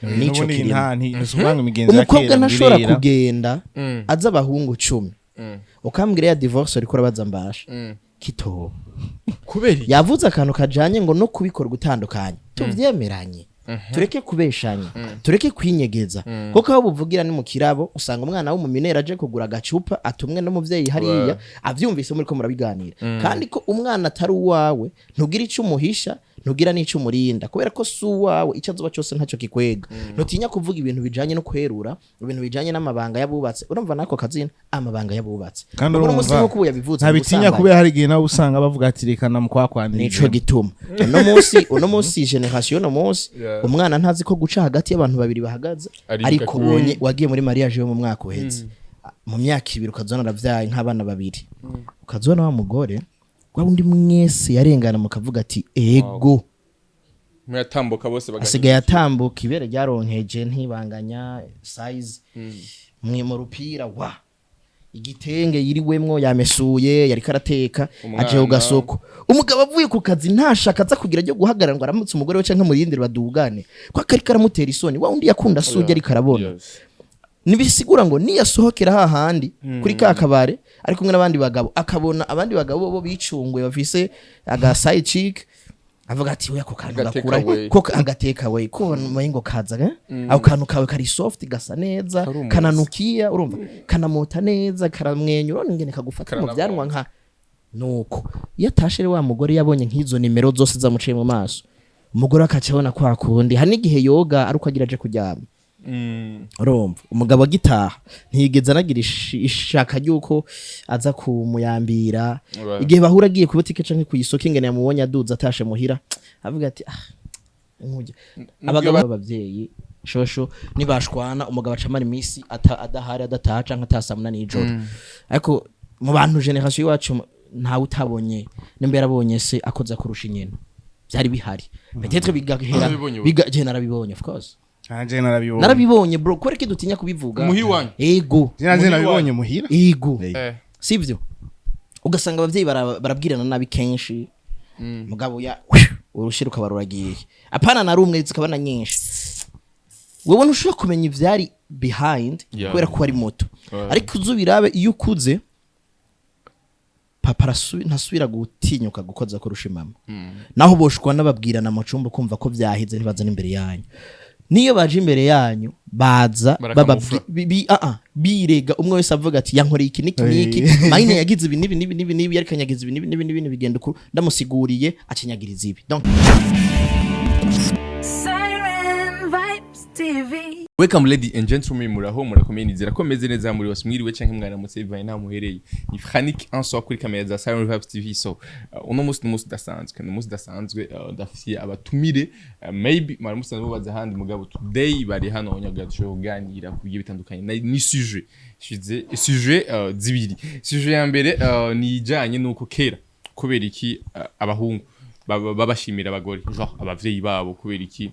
Nico N'ubundi kirimo. nta ntisubanga imigenzo ya Umukobwa kera ntashobora ngirera. kugenda aza abahungu 10, ukambwira ya divorce uriko urabaza mbasha kitoba. Kubera iki? Yavuze akantu kajanye ngo no kubikora gutandukanye, tuvyemeranye, tureke kubeshanya, tureke kwinyegeza, kuko aho buvugira ni mu kirabo. Usanga umwana w'umuminera aje kugura agacupa atumwe n'umuvyeyi hariya, avyumvise muriko murabiganira, kandi ko umwana atari uwawe, ntugira ico umuhisha, ntugira n'ico umurinda, kubera ko si uwawe. Icyo azoba cyose ntacyo kikwega. Ntutinya kuvuga ibintu bijanye no kwerura, ibintu bijanye n'amabanga y'abubatse. Urumva nako kazina, amabanga y'abubatse. Kandi Uno munsi urumva, nk'uko ubu yabivuze, ntabitinya, ubusambanyi. kubera hari igihe nawe usanga bavuga ati: "Reka namukwakwandira." Nico gituma uno munsi génération, uno munsi umwana ntazi ko guca hagati y'abantu babiri bahagaze. Ariruka. Ariko ubonye wagiye muri mariage yo mu mwaka uheze, mu myaka 2 ukazona aravyaye nk'abana babiri, ukazona wa mugore wa wundi mwese yarengana mukavuga ati: "Ego." Muyatambuka bose bagahinduka. Asigaye atambuka, ibere ryaronkeje, ntibanganya size, mwe mu rupira wa igitenge yiriwemwo, yamesuye, yariko arateka. Umwana. Aje ku gasoko, umugabo avuye ku kazi, ntashaka aza kugira ryo guhagarara ngo aramutse umugore we canke murindire badugane, ko akari karamutera isoni. Wa undi yakunda sujya, ariko arabona. Nibisigura ngo niyasohokera hahandi kuri ka kabare ari kumwe n'abandi bagabo, akabona abandi bagabo bo bicunguye bafise aga side chick, avuga ati: "We, ako kantu Agateka gakura we." ko agateka we ko ngo kaza, eh? Ako kantu kawe kari soft, gasa neza. Karumutse. Kananukia, urumva kanamota neza, karamwenyura, urabona ingene kagufata mu Karanamota. byanwa nka nuko. Iyo atashe rero, wa mugore yabonye nk'izo nimero zose zamuciye mu maso, umugore akaca abona kwa kundi hari n'igihe yoga ari uko agira aje kuryama. Urumva umugabo agitaha ntiyigeze anagira ishaka ry'uko aza kumuyambira. Igihe bahura agiye ku butike canke ku isoko, ingene yamubonye aduza atashe muhira, avuga ati: "Ah, nkujya." Abagabo b'abavyeyi shosho nibashwana, umugabo acamara iminsi adahari, adataha canke ataha saa 8 y'ijoro. Ariko mu bantu génération iwacu, ntawe utabonye nimba yarabonye se akoza kurusha inyina. Byari bihari, peut-être bigahera. Narabibonye ubu. Biga je narabibonye, of course. Nanje narabibonye. Narabibonye, bro. Kubera ko dutinya kubivuga. Muhira iwanyu? Ego. Nanje Muhira. nabibonye muhira. Ego. Sivyo, ugasanga abavyeyi barabwirana nabi kenshi. Mugabo ya urushira ukaba ruragiye, apana na rumwe, zikaba na nyinshi. Wewe ntushobora kumenya ivyari behind kubera ko ari moto. Ariko uzubirabe, iyo ukuze, papa ntasubira gutinyuka gukoza kurusha mama. Naho boshwa n'ababwirana mu cumba, kumva ko vyaheze, ntibaza n'imbere yanyu. Niyo baje imbere yanyu, baza Barakamufura. Birega, umwe wese avuga ati: "Yankoreye iki niki niki." Mayine yagize ibi nibi nibi nibi nibi, ariko anyagiza ibi nibi nibi nibi, bigenda uku, ndamusiguriye acinyagiriza ibi. Donc Siren Vibes TV. Welcome, lady and gentlemen, muraho, murakomeye, nizera ko meze neza muri bose. Mwiriwe canke mwaramutse bivanye n'aho muhereye. Ni Frank Anso kuri kamera za Siren Vibes TV. So uno munsi ni umunsi udasanzwe, ni umunsi udasanzwe. Ndafitiye abatumire, maybe mwari musanzwe mubaza ahandi, mugabo today bari hano abanyagira dushobora kuganira ku bigiye bitandukanye. Ni sujet shize sujet zibiri. Sujet ya mbere ni ijanye nuko kera, kubera iki abahungu babashimira abagore, genre abavyeyi babo, kubera iki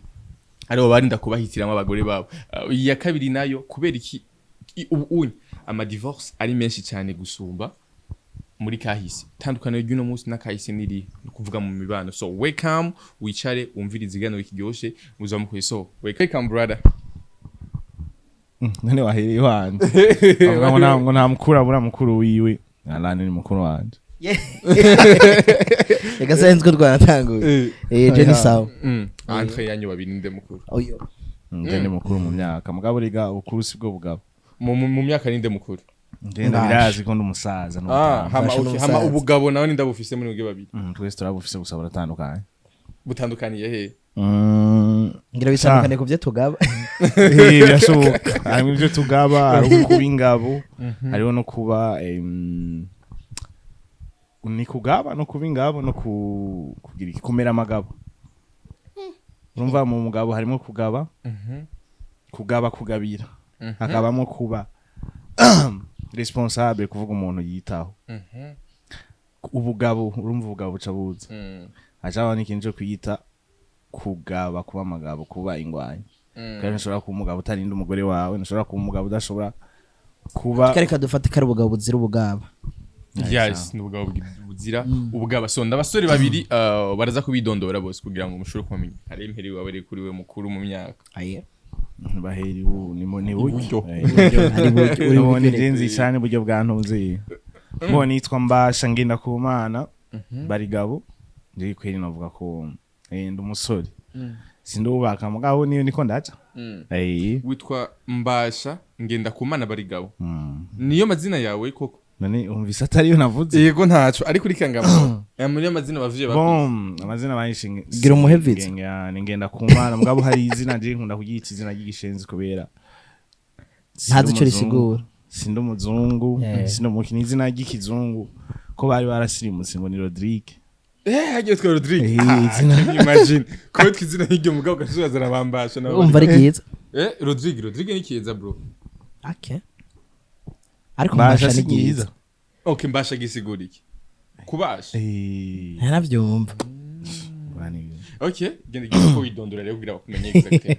aribo barinda kubahitiramo abagore babo? Iya kabiri nayo, kubera iki ubu unye ama divorce ari menshi cyane gusumba muri kahise? Tandukaniro ry'uno munsi n'akahise niri ni ukuvuga mu mibano. So welcome, wicare wumvirize ikiganiro kiryoshe muzaba mukwiye. So welcome, brother. None wahereye iwanje, avuga ngo nta mukuru abura mukuru wiwe. Alani ni mukuru wanje. Reka senze ko twanatanguye. Je ni sawa. Entre yanyu babiri ninde mukuru? Oyo. Nje ni mukuru mu myaka, mugabo riga ubukuru si bwo bugabo. Mu myaka ninde mukuru? Nje ndabirazi ko ndi umusaza Ah, n'umutama. hama Fasha okay, hama n'umusaza. Ubugabo nawe ninde bufise muri mwebwe babiri? Twese turabufise, gusa buratandukanye. Butandukaniye he? Ngira bitandukane ku byo tugaba. Birashoboka, harimo ibyo tugaba, hariho kuba ingabo, hariho no kuba ni kugaba no kuba ingabo no kugira iki, kumera amagabo. Urumva mu mugabo harimo kugaba, kugaba, kugabira, hakabamo kuba responsable, kuvuga umuntu yitaho. Ubugabo, urumva ubugabo buca buza, hacabaho n'ikintu cyo kwiyita kugaba, kuba amagabo, kuba ingwanyi. Kandi ntushobora kuba umugabo utarinda umugore wawe, ntushobora kuba umugabo udashobora kuba Reka dufate ko ari ubugabo buzira ubugaba. Yes, ni ubugabo buzira ubugaba. So ndabasore babiri, baraza kubidondora bose kugira ngo mushobore kumenya. Hari imperi wawe kuri we mukuru mu myaka. Aye. Bahera ibu ni ni Iburyo. buryo. Ari buryo, uri None buryo. jenzi cyane buryo bwa ntuzi. Bo nitwa Mbasha ngenda ku Mana Barigabo. Ndi kweri navuga ko ndi umusore. Sindubaka mugabo niyo niko ndaca. Witwa Mbasha ngenda ku Mana Barigabo, niyo mazina yawe koko? None umvise atariyo navuze? Yego, ntaco, ariko uri kangamo aya niyo mazina abavyeyi bakwise. Bon, amazina bayishinge. Gira umuhe visa. Ni ngenda ku Mana mugabo hari izina je nkunda kuryita izina ry'igishenzi kubera Ntazi ico risigura. Sindi umuzungu, sindi umukini, izina ry'ikizungu ko bari barasirimutse ngo ni Rodrigue. Hagiye twa Rodrigue. Izina. Can you imagine ko witwa izina nk'iryo mugabo ukazazana bambasha na Umva ari ryiza. Rodrigue, Rodrigue ni kiza, bro. Okay, ariko Mbasha Mbasha ni si ryiza. ryiza. Okay, Mbasha gisigura iki? Kubasha. Ntanavyumva. Okay, genda genda ko widondora rero kugira bakumenye exactement.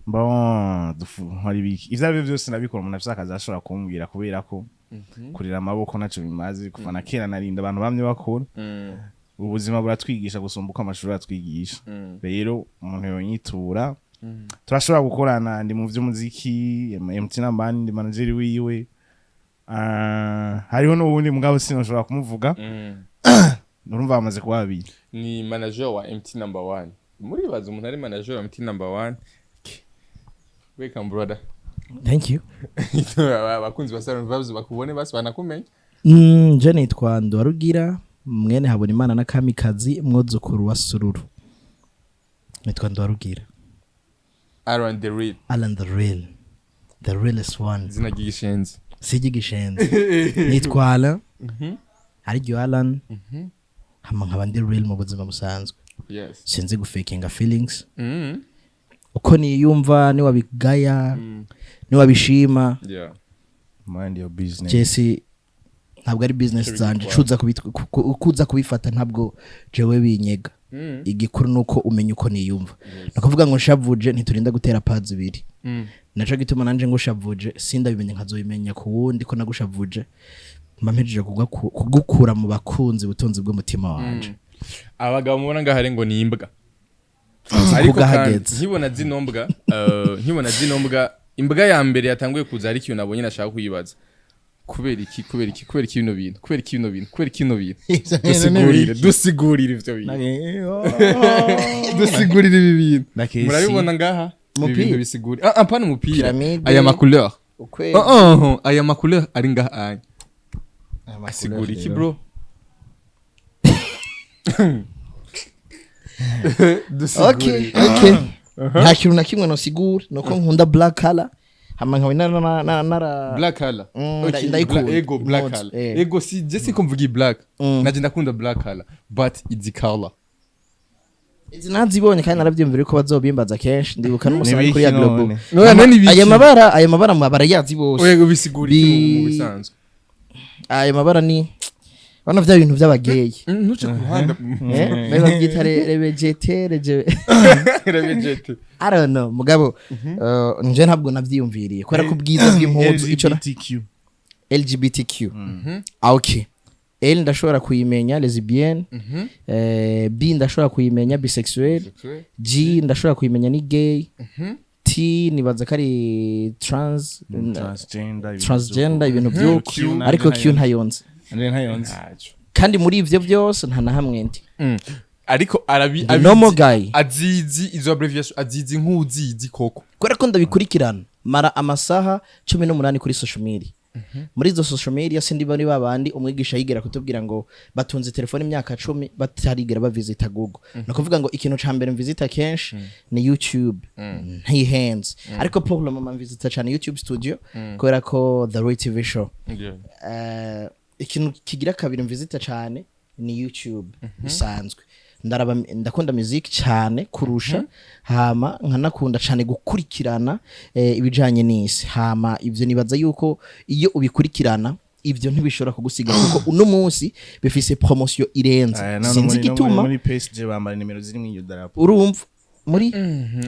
Bon, nkora ibiki ivyo arivyo byose ndabikora. Umuntu afise akazi ashobora kumbwira kubera ko kurira amaboko naco bimaze. Kuva na kera narinda abantu bamye bakora. Ubuzima buratwigisha gusumba uko amashuri atwigisha. Rero umuntu yonyitura turashobora gukorana. Ndi mu vy'umuziki, MT Nambani, ndi manager wiwe. Hariho n'uwundi mugabo sinashobora kumuvuga. Urumva bamaze kuba babiri. Ni manager wa MT Number One. Muribaza umuntu ari manager wa MT Number One. Welcome, brother. Thank you. Abakunzi ba Salon Vibes bakubone basi banakumenya. Je nitwa Ndwarugira mwene Habonimana na Kamikazi, mwuzukuru wa Sururu. Nitwa Ndwarugira. Aaron the Real. Alan the Real, the realest one. Izina ry'igishenzi. Sigishenzi, nitwa Alan, ariryo Alan, hama nkaba ndi real mu buzima busanzwe. Sinzi gufakinga feelings. Uko niyumva niwabigaya, niwabishima. Mind your business. Jesse, ntabwo ari business Icyo zanje. bigutwara. Cuza kuza kubifata ntabwo jewe binyega. Igikuru nuko umenya uko niyumva. Ni ukuvuga ngo nshavuje ntiturinda gutera pads ibiri. Naco gituma nanje ngo shavuje sindabimenye nkazobimenya ku wundi ko nagushavuje, mba mpejeje kugukura mu bakunzi butunzi bw'umutima wanje. Abagabo mubona ngaho ari ngo ni imbwa, ariko kandi Kugahageze. Nkibona zino mbwa, imbwa ya mbere yatanguye kuza, hari ikintu nabonye nashaka kuyibaza: kubera iki, kubera iki, kubera iki bino bintu, kubera iki bino bintu, kubera iki bino bintu? Dusigurire, dusigurire ivyo bintu, dusigurire ibi bintu. Nakesi. Murabibona ngaha ibi Umupira. bintu bisigura, ah pana umupira. Pyramide. Aya ma couleur. Ukwezi. Aya ma couleur ari ngaha anya asigura iki, bro? Okay. Dusigurire. Okay, nta kintu na kimwe nosigura, nuko nkunda black color, hama nkaba nara Black color. Okay, ndayikunda. ego black Impuzu, color. Ego, si je siko mvuga iyi black. Naje ndakunda black color, but izi color. Izi nazibonye kandi narabyumvira ko bazobimbaza kenshi. Ndibuka n'umusore Ni kuri ya biki Globo. none? None none ibiki? Aya mabara barayazi bose. Oya, bisigura iki mu bisanzwe? Aya mabara ni bano vya bintu by'abageyi. Ntuce ku ruhande. Babe babyita rebejete reje. Rebejete. I don't know, mugabo nje ntabwo navyiyumviriye kubera ko ubwiza bw'impuzu ico LGBTQ. LGBTQ. Ah, okay, L ndashobora kuyimenya, lesbienne. B ndashobora kuyimenya, bisexuel. G ndashobora kuyimenya, ni gay. T nibaza ko ari trans. Transgender, ibintu Transgender, ibintu vy'uko. by'uko. Q Ariko Q ntayonze. Nanje ntayonze. Kandi muri ivyo byose nta na hamwe ndi. Ariko arabi The normal guy. Azizi izo abbreviation, azizi nk'uzizi koko. Kubera ko ndabikurikirana, mara amasaha 18 kuri social media. Muri izo social media sindi bari babandi umwigisha yigera kutubwira ngo batunze telefone imyaka 10 batarigera bavisita Google. Ni ukuvuga ngo ikintu ca mbere mvisita kenshi ni YouTube, ntihenze. Ariko pour le moment mvisita cyane YouTube Studio kubera ko The Roy TV Show. Ikintu kigira kabiri mvisita cyane ni YouTube bisanzwe. Ndaraba, ndakunda music cyane kurusha, hama nkanakunda cyane gukurikirana ibijanye n'isi. Hama ivyo nibaza yuko iyo ubikurikirana ivyo ntibishobora kugusiga, kuko uno munsi bifise promotion irenze. Aya, none Sinzi igituma. muri PSG bambara nimero ziri mu iyo darapo. Urumva muri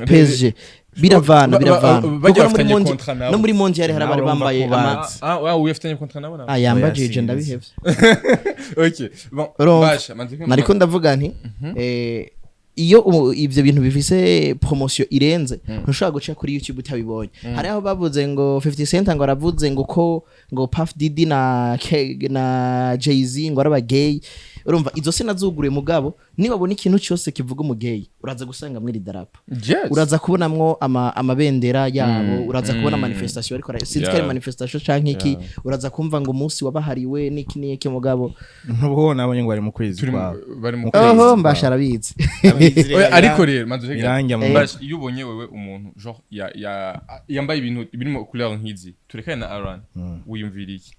PSG biravana, biravana. Bajya Kuko no muri bafitanye Mondial- contrat nabo. no muri mondial hari abari Nawe urumva bambaye ko ama bazi. Ah, ah, uyafitanye contrat nabo nawe? Ah, yambajije. Oya, sinzi. Ndabihevye. Okay, bon. Urumva? Basha manze. Nariko ndavuga nti Iyo ivyo bintu bifise promotion irenze, ntushobora guca kuri YouTube utabibonye. Hari aho bavuze ngo 50 Cent ngo aravuze ngo ko ngo Puff Diddy na Jay-Z ngo araba gay. Urumva izo se nazuguruye, mugabo niwabona ikintu cyose kivuga umu gay, uraza gusanga mwiri darapo, uraza kubonamwo amabendera yabo, uraza kubona manifestation, ariko sinzi ko ari manifestation canke iki, uraza kumva ngo umunsi wabahariwe n'iki n'iki, mugabo Nubwo nabonye ngo bari mu kwezi Turi kwabo. Bari mu Mu kwezi. Oho, mbasha arabizi. Oya, ariko rero manze ureke. Birangira mu Mbasha, iyo ubonye wewe umuntu genre ya yambaye ibintu birimo couleur nk'izi, turekane na Aaron, wiyumvira iki?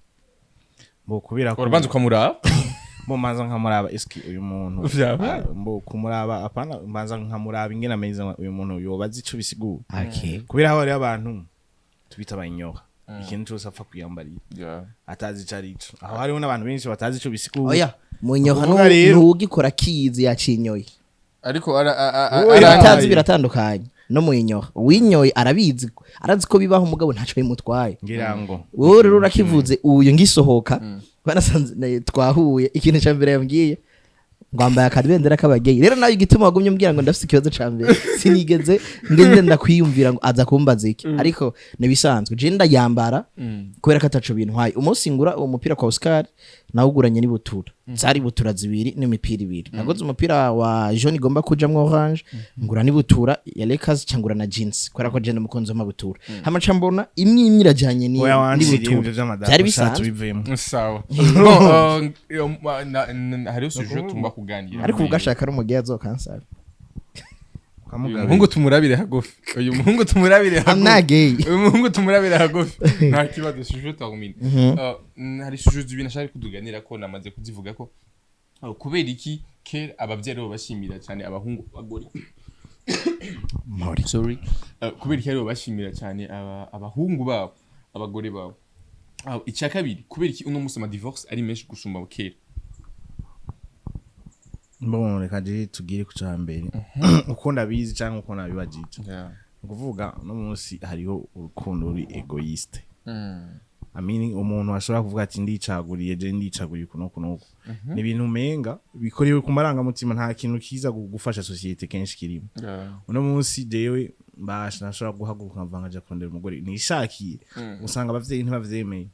Bo kubera ko Urabanza ukamuraba? Bo manza nkamuraba, eski uyu muntu Vyabaye. Ah, mbo kumuraba apana, manza nkamuraba ingene ameze, uyu muntu yoba azi ico bisigura, kubera aho hariho abantu tubita abanyoka, ikintu cyose apfa kwiyambarira atazi ico arico. Aho hariho n'abantu benshi batazi ico bisigura. Oya, munyoha. Ukuvuga rero- Ntuwugikora kizi yacinyoye. Ariko Oya. Ibitazi biratandukanye no muyinyoha. Uwinyoye arabizi, arazi ko bibaho, umugabo ntaco bimutwaye. Ngira ngo Wowe rero urakivuze. Uyu ngisohoka banasanze twahuye, ikintu ca mbere yambwiye ngo wambaye akabendera k'abageyi. Rero nawe igituma wagumye umbwira ngo ndafise ikibazo ca mbere, sinigeze ngende ndakwiyumvira ngo aza kumbaza iki, ariko nibisanzwe je ndayambara kubera ko ataco bintwaye. Umunsi ngura uwo mupira kwa Oscar, nawuguranye n'ibutura, zari butura zibiri n'imipira ibiri. Naguze umupira wa jaune igomba kujamwo orange, ngura n'ibutura ya Lakers, cyangura na jeans, kubera ko je n'umukunzi w'amabutura. Hama ca mbona imwe imwe irajanye Oya, wanciriye n'ibutura. ivyo vy'amadarapo. Byari Sha, bisanzwe. tubivuyemo. Sawa. Bon, hariho sujet tugomba kuganira. Ariko ubwo ashaka ari umugeya azokansaba. Uyu muhungu tumurabire hagufi, uyu muhungu tumurabire I'm not hagufi. gay. Uyu muhungu tumurabire hagufi, nta kibazo, sujet termine. Hari sujet zibiri nashaka kutuganira ko namaze kuzivuga ko kubera iki kera abavyeyi aribo bashimira cyane abahungu abagore, sorry, kubera iki aribo bashimira cyane abahungu babo abagore babo? Icya kabiri, kubera iki uno munsi ama divorce ari menshi gusumba kera? Bon, reka je tugire ku ca mbere, uko ndabizi canke uko nabibajije. Ni ukuvuga uno munsi hariho urukundo ruri égoïste. I mean, umuntu ashobora kuvuga ati ndicaguriye, je ndicaguriye uku n'uku n'uku. Ni ibintu umenga bikorewe ku marangamutima, nta kintu kiza gufasha société kenshi kirimo. Uno munsi jewe mbasha nashobora guhaguruka nkavuga nkaja kurondera umugore nishakiye, usanga abavyeyi ntibavyemeye.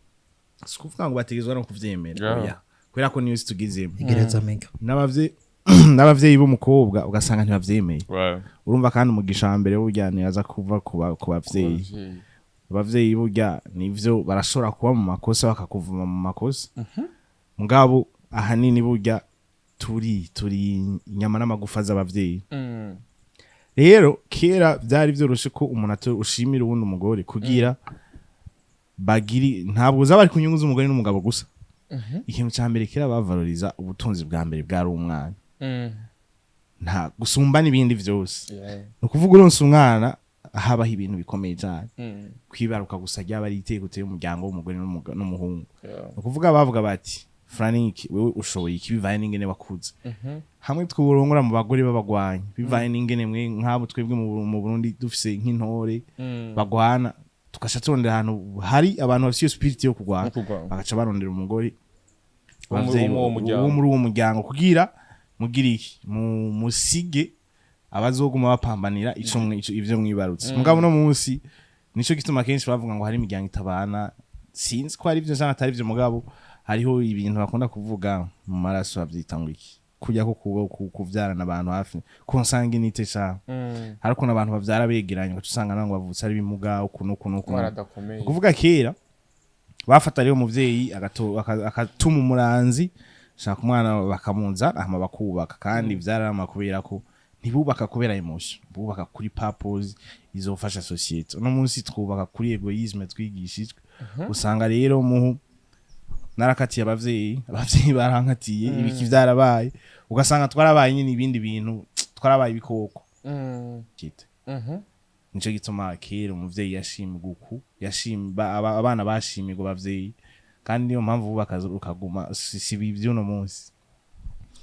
Si ukuvuga ngo bategerezwa no kuvyemera, oya, kubera ko niyo si tugezemo. Igereza mega. N'abavyeyi b'umukobwa ugasanga ntibavyemeye. Urumva kandi umugisha wa mbere burya ntiyaza kuva ku bavyeyi. Abavyeyi burya nivyo barashobora kuba mu makosa, bakakuvuma mu makosa, mugabo ahanini burya turi inyama n'amagufa z'abavyeyi. Rero kera byari byoroshe ko umuntu ushimira uwundi umugore kugira bagiri, ntabwo zaba ari ku nyungu z'umugore n'umugabo gusa. Ikintu cya mbere kera bavaloriza, ubutunzi bwa mbere bwari umwana, nta gusumba n'ibindi vyose. Ni ukuvuga uronse umwana habaho ibintu bikomeye cyane. Kwibaruka gusa ryaba ari iteko uteye umuryango w'umugore n'umuhungu. Ni ukuvuga bavuga bati Frank, wewe ushoboye iki bivaye n'ingene wakuze, hamwe twurongora mu bagore b'abagwanyi, bivaye n'ingene mwe nk'abo twebwe mu Burundi dufise nk'intore bagwana, tugasha turondera ahantu hari abantu bafise iyo spirit yo kurwana, Yo kurwana. bagaca barondera umugore Wo muri uwo muryango. wo muri uwo muryango, kugira mugire iki, musige abazoguma bapambanira ivyo mwibarutse. Mugabo no munsi nico gituma kenshi bavuga ngo hari imiryango itabana. Sinzi ko ari byo canke atari byo, mugabo hariho ibintu bakunda kuvuga mu maraso, bavyita ngo iki, kujya ko kuvyarana abantu hafi, consanguinité ca hari ukuntu abantu bavyara begeranye, ugaca usanga nabo bavutse ari bimuga uku n'uku n'uku. Baradakomeye. Kuvuga kera bafata rero umuvyeyi akatuma umuranzi shaka umwana, bakamunza hama bakubaka, kandi vyarama kubera ko ntibubaka kubera émotion, bubaka kuri purpose izofasha société. Uno munsi twubaka kuri égoïsme twigishijwe. Usanga rero muhu narakatiye abavyeyi, abavyeyi barankatiye, ibiki vyarabaye, ugasanga twarabaye nyine ibindi bintu, twarabaye ibikoko. Kite nico gituma kera umuvyeyi yashimwa uku yashimba abana bashimirwa abavyeyi, kandi niyo mpamvu bubaka rukaguma, si iby'uno munsi.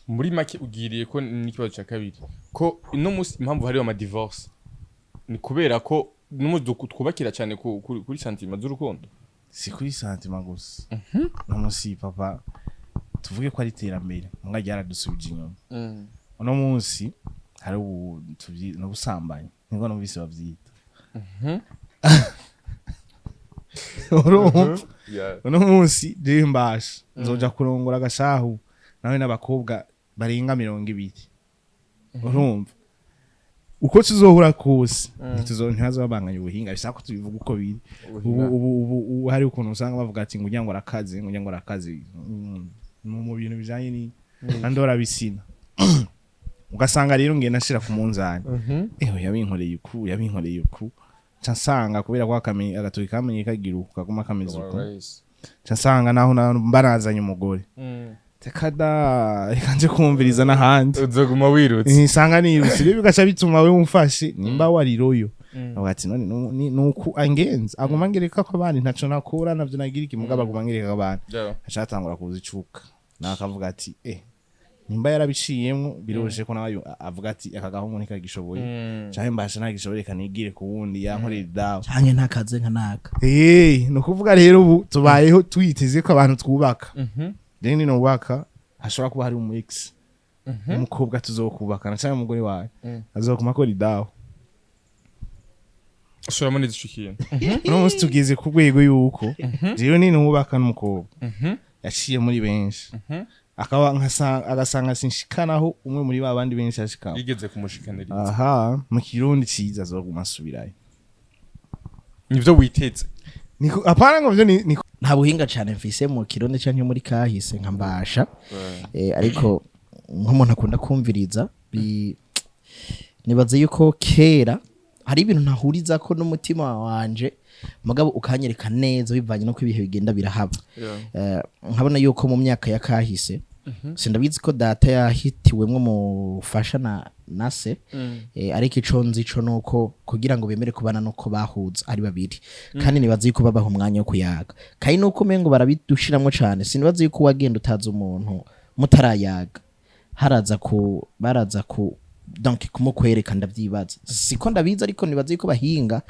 Muri make ugiriye ko n'ikibazo cya kabiri, ko ino munsi impamvu hariho ama divorce ni kubera ko n'umunsi twubakira cyane kuri sentiments z'urukundo. Si kuri sentiment gusa. Uno munsi papa, tuvuge ko ari iterambere mbwa ryaradusubije inyuma. Uno munsi Hari ubu n'ubusambanyi niko numvise bavyita. Urumva, uno munsi jewe mbasha nzoja kurongora agashahu nawe n'abakobwa barenga 20. Urumva, uko tuzohura kose ntibazobanganya ubuhinga, bisaba ko tubivuga uko biri. Ubu hari ukuntu usanga bavuga ati ngo ujya ngo arakaze, ngo ujya ngo arakaze, mu bintu bijanye ni andora bisina, ugasanga rero ngenda nshira ku munzani, eho yabinkoreye uku, yabinkoreye uku, nca nsanga kubera ko agatoki kamenye kagira uku kaguma kameze uku, nca nsanga naho mba nazanye umugore, reka da, reka nje kumviriza n'ahandi. Uzoguma wirutse. Nsanga nirutse rero, bigaca bituma we umfashe nimba wariroyo avuga ati none nuku angenza, aguma angereka ko abandi ntaco nakora, navyo nagira iki, mugabo aguma angereka ko abandi, aca atangura kuza icuka nawe akavuga ati nimba yarabiciyemwo biroroshe ko nawe avuga ati aka gahungu ntikagishoboye, canke mbasha ntagishoboye, reka nigire ku wundi yankorera idawa. Canke ntakaze nka naka. Ni ukuvuga rero ubu tubayeho twiteze ko abantu twubaka, rero ninubaka hashobora kuba hari umu ex umukobwa tuzokubakana canke umugore wawe azokuma akora idawa. Ushobora neza ico kintu. Uno munsi tugeze ku rwego yuko jewe ninubaka n'umukobwa yaciye muri benshi, akaba agasanga sinshikanaho umwe muri ba bandi benshi ashikana yigeze kumushikaniriza. Aha mu Kirundi ciza azoguma asubirayo. Nivyo witeze? Niko, apana ngo vyo ni Nta buhinga cane mfise mu Kirundi canke muri kahise nka mbasha, ariko nk'umuntu akunda kumviriza, nibaza yuko kera hari ibintu ntahurizako n'umutima wanje, mugabo ukanyereka neza bivanye nuko ibihe bigenda birahaba. Nkabona yuko mu myaka ya kahise, sindabizi ko data yahitiwemwo mufasha na se, ariko ico nzi ico nuko kugira ngo bemere kubana nuko bahuza ari babiri, kandi nibaza yuko babaha umwanya wo kuyaga, kandi nuko umengo barabidushiramwo cane. Sinibaza yuko wagenda utazi umuntu mutarayaga, haraza ku baraza ku donc kumukwereka, ndavyibaza, siko ndabizi, ariko nibaza yuko bahinga,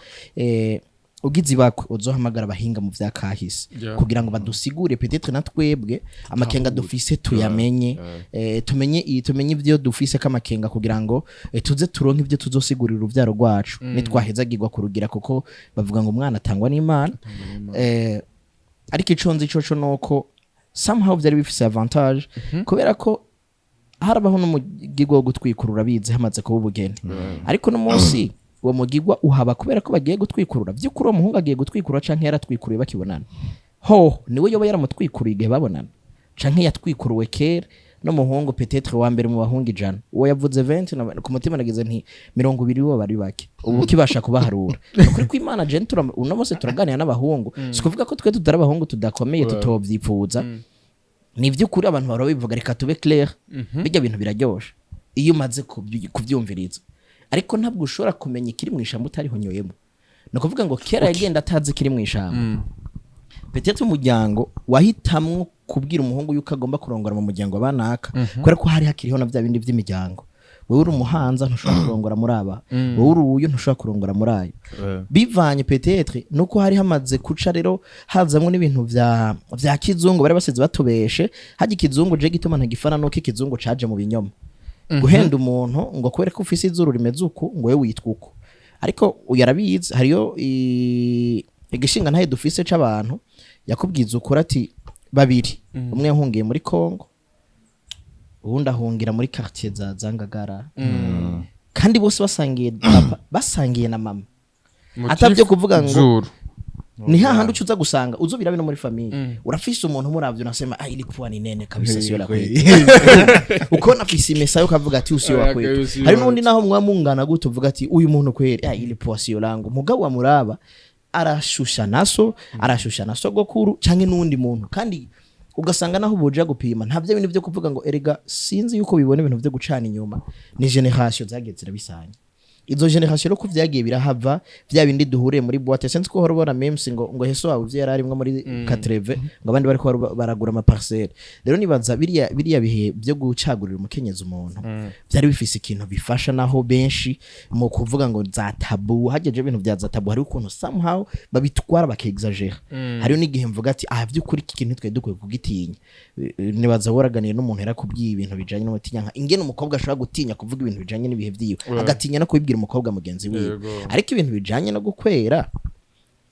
ugize ibakwe uzohamagara abahinga mu vya kahise kugira ngo badusigure, peut-être na twebwe amakenga dufise tuyamenye, tumenye ivyo dufise k'amakenga, kugira ngo tuze turonke ivyo tuzosigurira uruvyaro rwacu nitwahezagirwa kurugira, kuko bavuga ngo umwana atangwa n'Imana. Ariko ico nzi coco nuko somehow vyari bifise avantage, kubera ko harabaho n'umugigwa wo gutwikurura bize hamaze kuba ubugeni. Ariko no munsi uwo mugigwa uhaba kubera ko bagiye gutwikurura vy'ukuri, uwo muhungu agiye gutwikurura canke yaratwikuruye bakibonana, ho niwe yoba yaramutwikuruye igihe babonana, canke yatwikuruwe kera n'umuhungu peut-être wa mbere mu bahungu 100, uwo yavuze 20 ku mutima nagize nti 20 bo bari bake ubu kibasha kubaharura. Ukuri kw'Imana, je uno munsi turaganira n'abahungu, si kuvuga ko twe tutari abahungu tudakomeye, tutovyipfuza. Ni ivy'ukuri abantu bahora bivuga, reka tube clair, bijya bintu biraryoshe iyo umaze kuvyumviriza, ariko ntabwo ushobora kumenya ikiri mu ishamba utarihonyoyemo. Ni ukuvuga ngo kera yagenda atazi ikiri mu ishamba. Peut-être umuryango wahitamwo kubwira umuhungu yuko agomba kurongora mu muryango banaka, kubera ko hari hakiriho na bya bindi by'imiryango: wewe uri umuhanza ntushobora kurongora muri aba, wowe uri uyu ntushobora kurongora muri ayo, bivanye peut-être nuko hari hamaze kuca rero hazamwo n'ibintu vya kizungu bari basize batubeshe. Hajya ikizungu je gituma ntagifana nuko ikizungu caje mu binyoma guhenda umuntu ngo kubera ko ufise izuru rimeze uku ngo wewe witwa uku, ariko uyu arabizi. Hariyo igishinga ntahe dufise c'abantu yakubwiza ukuri ati babiri, umwe yahungiye muri Congo, uwundi ahungira muri quartier za Zangagara, kandi bose basangiye papa, basangiye na mama. Atabyo kuvuga ngo zuru. Ni hahandi uca uza gusanga uzobirabe no muri famille, urafise umuntu muravyo unasema ah, ilikuwa ni nene kabisa, sio la kwetu. Ukona afise imesa yo kavuga ati usio wa Ah, kwetu. usio Hari wa n'undi naho mwa mungana gute uvuga ati uyu muntu kweri, ah, ilikuwa sio langu. Mugabo wa muraba arashusha naso, arashusha na sogokuru canke n'undi muntu, kandi ugasanga naho boja gupima nta byo bintu byo kuvuga ngo erega sinzi yuko bibona ibintu byo gucana inyuma, ni generation zagiye zirabisanya. Izo génération rero ko vyagiye birahava, vya bindi duhuriye muri boîte, sinzi ko uhora ubona memes ngo heso wawe ivyo yari arimwo muri 80, ngo abandi bariko baragura ama parcelle. Rero nibaza biriya bihe byo gucagurira umukenyezi umuntu byari bifise ikintu bifasha, naho benshi mu kuvuga ngo za tabou, hageje ibintu bya za tabou, hari ukuntu somehow babitwara bakexagera. Hariho n'igihe mvuga ati aha by'ukuri iki kintu twari dukwiye kugitinya. Nibaza waraganiye n'umuntu yarakubwiye ibintu bijanye n'umutinyanka, ingene umukobwa ashobora gutinya kuvuga ibintu bijanye n'ibihe vyiwe, agatinya no kubibwira umukobwa mugenzi wiwe. Ariko ibintu bijanye no gukwera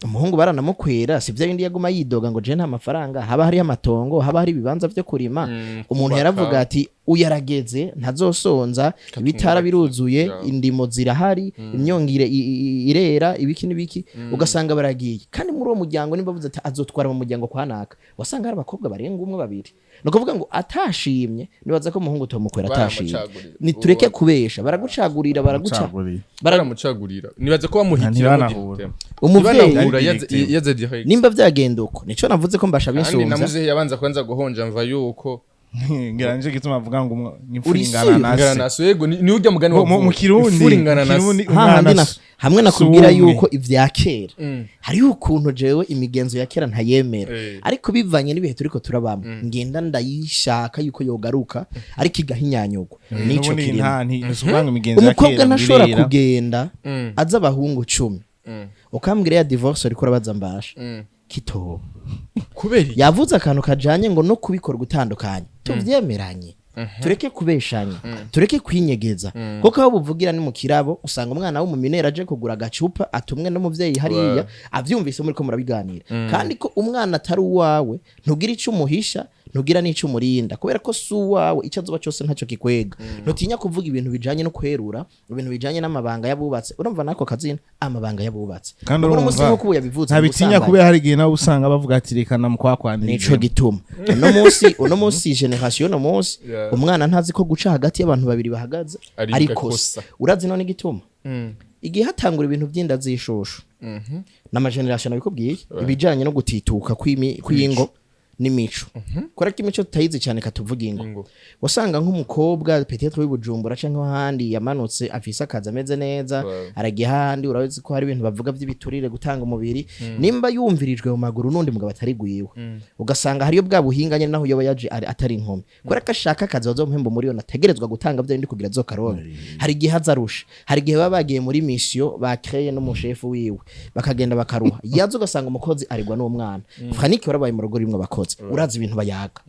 umuhungu, baranamukwera, si bya bindi yaguma yidoga ngo je nta mafaranga, haba hariho amatongo, haba hari ibibanza vyo kurima. Umuntu Kubaka. yaravuga ati uyarageze ntazosonza, ibitara biruzuye, indimo zirahari, imyongire irera, ibiki n'ibiki, ugasanga baragiye. Kandi muri uwo muryango, nimba bavuze ati azotwara mu muryango kwa naka, wasanga hari abakobwa barenga umwe, babiri. Ni ukuvuga ngo atashimye, nibaza ko umuhungu utomukwera atashimye. Baramucagurira. Nitureke kubesha, baragucagurira, baraguca Mucaguriye. Baramucagurira, nibaza ko bamuhitiramo. Ntibanahura. Directement. Umuvyeyi Ntibanahura, Yari directement. yaze direct. Nimba byagenda uko, nico navuze ko mbasha Kandi binsumvya. namuzehe yabanza kwanza guhonja mva yuko Ngira nico gituma avuga ngo imfura Uri ingana sûr? na ingana se. na so, yego, ni urya mugani Mu Kirundi, imfura ingana mu na se. Kirundi Hahandi umwana hamwe nakubwira si umwe. yuko ivya kera, hariho ukuntu jewe imigenzo ya kera ntayemera, ariko bivanye n'ibihe turiko turabamo, ngenda ndayishaka yuko yogaruka, ariko igahinyanyurwa nico N'ubundi kirimo. Nta si ukuvuga ngo imigenzo ya Umukobwa kera ntashobora ngo irera. kugenda aza abahungu 10, ukambwira ya divorce uriko urabaza mbasha kitoba. Kubera iki? Yavuze akantu kajanye ngo no kubikora gutandukanye, tuvyemeranye, tureke kubeshanya, tureke kwinyegeza, kuko aho buvugira ni mu kirabo. Usanga umwana w'umuminera aje kugura agacupa atumwe n'umuvyeyi hariya, avyumvise muri ko murabiganira. Kandi ko umwana atari uwawe, ntugira ico umuhisha, ntugira n'ico umurinda, kubera ko si uwawe. Icyo azoba cyose ntacyo kikwega. Ntutinya kuvuga ibintu bijanye no kwerura, ibintu bijanye n'amabanga y'abubatse. Urumva nako kazina, amabanga y'abubatse. Kandi Uno munsi urumva, nk'uko ubu yabivuze, ntabitinya ubusambanyi. kubera hari igihe nawe usanga bavuga ati reka namukwakwandira. Nico gituma uno munsi génération, uno munsi umwana ntazi ko guca hagati y'abantu babiri bahagaze Ari ari igakosa. kosa. Urazi none igituma igihe hatangura ibintu by'inda z'ishushu n'ama génération nabikubwiye, ibijanye no gutituka kw'ingo n'imico, kubera ko imico tutayizi cyane, katuvuga ingo. Ingo. Wasanga nk'umukobwa peut-être w'i Bujumbura canke ahandi yamanutse, afise akazi ameze neza, aragiye ahandi, urabizi ko hari ibintu bavuga by'ibiturire, gutanga umubiri, nimba yumvirijwe mu maguru n'undi mugabo atari gwiwe, ugasanga hariyo bwa buhinga nyene, naho yoba yaje atari inkumi, kubera ko ashaka akazi bazomuhemba umuriyoni, ategerezwa gutanga bya bindi kugira azokaronke. Hari igihe azarusha, hari igihe baba bagiye muri mission bakreye n'umushefu wiwe, bakagenda bakaruha, yaza ugasanga umukozi arigwa n'uwo mwana. Frank, warabaye mu rugo rimwe abakozi, urazi ibintu bayaga.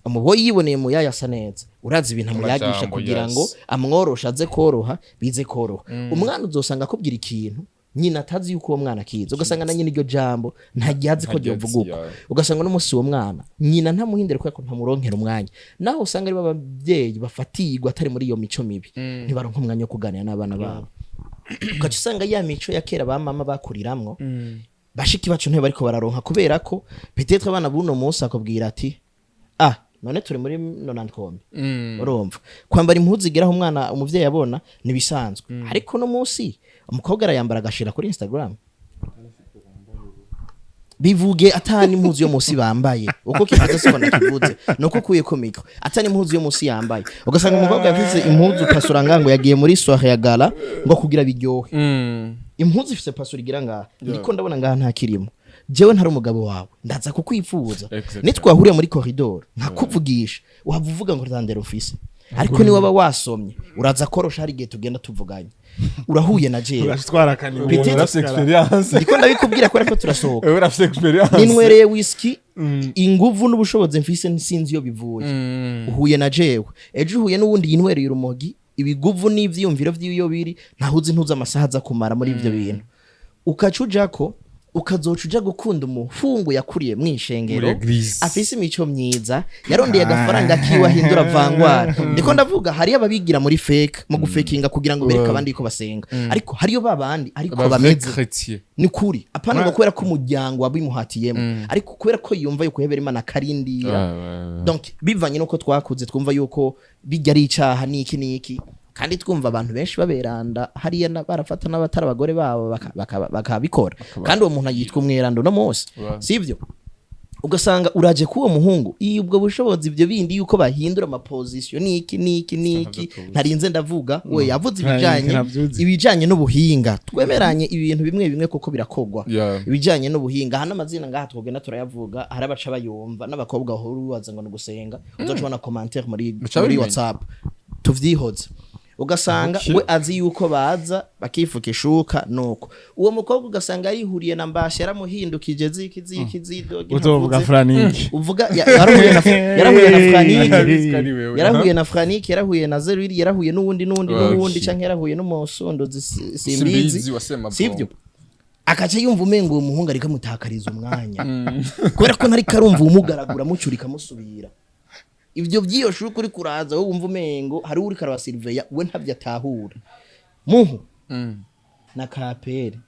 Umuboyi yiboneye mu yaya asa neza, urazi ibintu amuyagisha Amajambo, kugira ngo amworoshe, aze koroha, bize koroha. Umwana uzosanga akubwira ikintu nyina atazi yuko uwo mwana akizi, ugasanga na nyina iryo jambo ntaryazi ko Ntaryo azi, ryovuga uko. Ugasanga n'umunsi uwo mwana nyina ntamuhindure kubera ko ntamuronkera umwanya. Naho usanga ari ababyeyi bafatirwa atari muri iyo mico mibi, ntibaronka umwanya wo kuganira n'abana babo. Ugaca usanga ya mico ya kera ba mama bakuriramwo, bashiki bacu ntiyo bariko bararonka, kubera ko peut-être abana b'uno munsi akubwira ati ah, none turi muri nonankombe. Urumva kwambara impuzu igeraho umwana umuvyeyi abona nibisanzwe, ariko no munsi umukobwa arayambara agashira kuri Instagram, bivuge atani impuzu yo munsi bambaye. Uko kivuze siko nakivuze, nuko ukuye ko micro, atani impuzu yo munsi yambaye. Ugasanga umukobwa yafise impuzu pasura ngango, yagiye muri soirée ya gala ngo kugira biryohe, impuzu ifise pasura igira ngaha, ndiko ndabona ngaha nta kirimo. Jewe ntari umugabo wawe, ndaza kukwifuza. Nitwahuriye muri corridor nkakuvugisha, waba uvuga ngo ntandero ufise, ariko niba waba wasomye uraza korosha. Hari igihe tugenda tuvuganye, urahuye na jewe. Uratwarakana. Peut-être- Urafise expérience. Ndiko ndabikubwira kubera ko turasohoka. Wewe urafise expérience. Ninwereye whisky, inguvu n'ubushobozi mfise sinzi iyo bivuye. Uhuye na jewe ejo, uhuye n'uwundi yinwereye urumogi, ibiguvu n'ivyiyumviro vy'iyo biri ntahuzi, ntuzi amasaha aza kumara muri ivyo bintu. Ukaca ujako, ukazoca uja gukunda umuhungu yakuriye mw'ishengero, Muri église. afise imico myiza, yarondeye agafaranga kiwe, ahindura vangwara. Ndiko ndavuga hariyo ababigira muri fake, mu gufekinga kugira ngo bereke abandi ko basenga, ariko hariyo babandi ariko Aba vrai bameze chrétien. Ni kuri apana ngo kubera ko umuryango wabimuhatiyemo, ariko kubera ko yumva yuko yebera Imana akarindira. Donc bivanye nuko twakuze twumva yuko bijya ari icaha niki niki, kandi twumva abantu benshi baberanda hariya barafata n'abatari abagore babo bakabikora, kandi uwo muntu yitwa umweranda uno munsi. Sivyo? Ugasanga uraje k'uwo muhungu, iyo ubwo bushobozi, ibyo bindi yuko bahindura ama position niki niki niki, ntarinze ndavuga. We yavuze ibijanye Ntavyuzi. ibijanye n'ubuhinga, twemeranye ibintu bimwe bimwe kuko birakogwa. Ibijanye n'ubuhinga hano, amazina ngaha twogenda turayavuga, hari abaca bayumva n'abakobwa bahora ubaza ngo ni gusenga, uzoca ubona commentaire muri Baca muri babimenya. WhatsApp. Tuvyihoze. Ugasanga we azi yuko baza bakifuka ishuka, nuko uwo mukobwa ugasanga yarihuriye na Mbasha, yaramuhindukije ziki ziki zidogi. Uzovuga Franiki. Uvuga yarahuye na Franike. Arabizi ko ari wewe. Yarahuye na Franike, yarahuye na Zerwiri, yarahuye n'uwundi n'uwundi n'uwundi, canke yarahuye n'umusunduzi Simbizi. Simbizi wa Semabombo. Sivyo? Akaca yumva umengo uwo muhungu ariko amutakariza umwanya, kubera ko ntariko arumva umugaragura mucurika musubira ivyo vy'iyo shuka uri kuraza, wowe wumva umengo hari uri karabasiriveya, we ntavyo atahura muhu na kapere